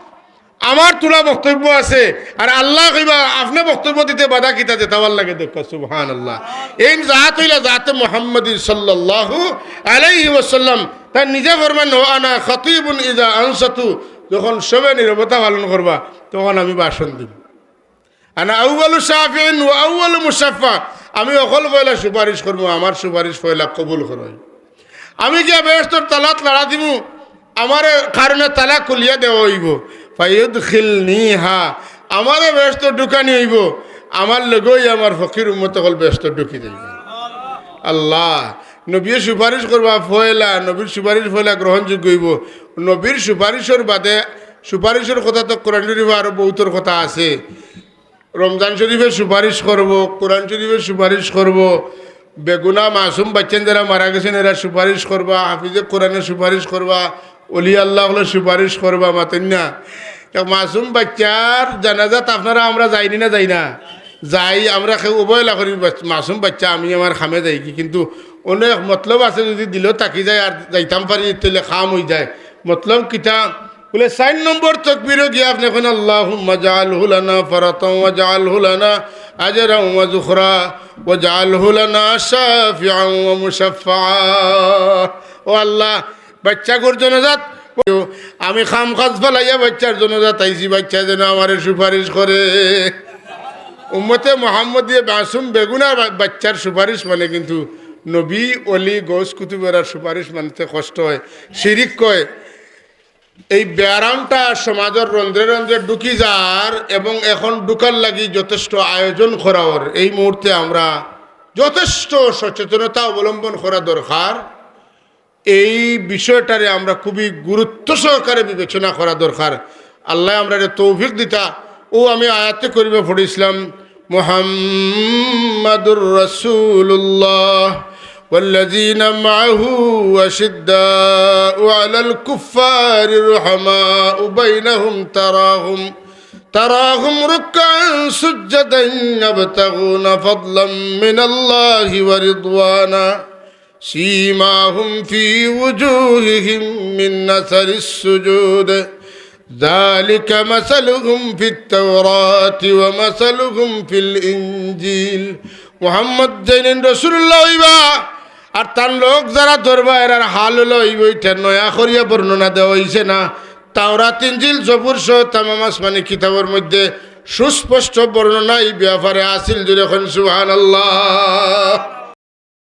আমার থুড়া বক্তব্য আছে, আর আল্লায় কইবা, আপনে বক্তব্য দিতে বাধা কিতা দেইতা, অউর লাগি দেখবা, সুবহানাল্লাহ। এইন জাত অইলা জাতে মুহাম্মদী সাল্লাল্লাহু আলাইহি ওয়াসাল্লাম। তাইন নিজে ফরমাইন, "ওয়া আনা খাতিবুন ইযা আনসাতু", যখন সবে নীরবতা পালন করবা, তখন আমি ভাষণ দিমু। "আনা আউয়ালু শাফিইন ওয়া আউয়ালু মুশাফফা", আমি অকল পয়লা সুপারিশ করমু, আমার সুপারিশ পয়লা কবুল করো। আমি গিয়া বেহেশতর তালাত লাড়া দিমু, আমার কারণে তালা খুলিয়া দেওয়া অইবো। ফায়ুদখিলনিহা, আমারে বেহেশতো ঢুকানি অইবো, আমার লগেউ আমার ফকির উম্মত অকল বেহেশতো ঢুকি যাইবো। আল্লাহ, নবীয়ে সুপারিশ করবা পয়লা, নবীর সুপারিশ পয়লা গ্রহণযোগ্য অইবো। নবীর সুপারিশর বাদে, সুপারিশর কথা তো কোরআন শরীফো আরো বউতর কথা আছে। রমজান শরীফে সুপারিশ করবো, কোরআন শরীফে সুপারিশ করবো, বেগুনা মাসুম বাইচ্চাইন যারা মারা গেছইন এরা সুপারিশ করবা, হাফিজে কোরআনে সুপারিশ করবা, অলি আল্লাহ অকলে সুপারিশ করবা, মাতইন না? এক মাসুম বাইচ্চার জানাজাত আপনারা আমরা যাইনি না যাই না? যাই, আমরা কেউ অবহেলা করি, বাচ-, মাসুম বাইচ্চা, আমি আমার কামে যাইগি, কিন্তু অনেক মতলব আছে, যুদি দিলো থাকি যায় আর যাইতাম পারি, তাইলে কাম অইযায়। মতলব কিতা? বুলে, চাইর নম্বর তকবিরো গিয়া আপনে কইন, "আল্লাহুম্মা জাআলহু লানা ফারাতাও ওয়া জাআলহু লানা আজরাও ওয়া যুখরা ওয়া জাআলহু লানা শাফিআও ওয়া মুশাফফা।" ও আল্লাহ, বাইচ্চাগুর জনাজাত, আমি কাম কাজ ফালাইয়া বাইচ্চার জনাজাত আইছি, বাইচ্চায় যেন আমারে সুপারিশ করে। উম্মতে মুহাম্মদিয়ে মাসুম বেগুনার বা-, বাইচ্চার সুপারিশ মানে কিন্তু নবী, অলি, গৌস, কুতুবেরার সুপারিশ মানতে কষ্ট অয়, শিরিক কয়। এই ব্যারামটা সমাজর রন্ধ্রে রন্ধ্রে ঢুকি যার এবং এখন ঢুকার লাগি যথেষ্ট আয়োজন করা অর। এই মুহূর্তে আমরা যথেষ্ট সচেতনতা অবলম্বন করা দরকার। এই বিষয়টারে আমরা খুবই গুরুত্ব সহকারে বিবেচনা করা দরকার। আল্লায় আমরারে তৌফিক দিতা। ও আমি আয়াতে করিমা পড়ছিলাম, মুহাম্মাদুর রাসূলুল্লাহ والذين معه أشداء على الكفار رحماء بينهم تراهم تراهم ركعا سجدا يبتغون فضلا من الله ورضوانا سيماهم في وجوههم من أثر السجود ذلك مثلهم في التوراة ومثلهم في الإنجيل। মুহাম্মদ যেদিন রাসূলুল্লাহ অইবা, আর তান লোক যারা ধরবা, এরার হাল অইলো অইবো, ইটা নয়া করিয়া বর্ণনা দেওয়া অইছে না। তাওরাত, ইনজিল, জবুর সহ তামাম আসমানি কিতাবর মধ্যে সুস্পষ্ট বর্ণনা ই ব্যাপারে আছিল। জোরে কইন সুবহানাল্লাহ।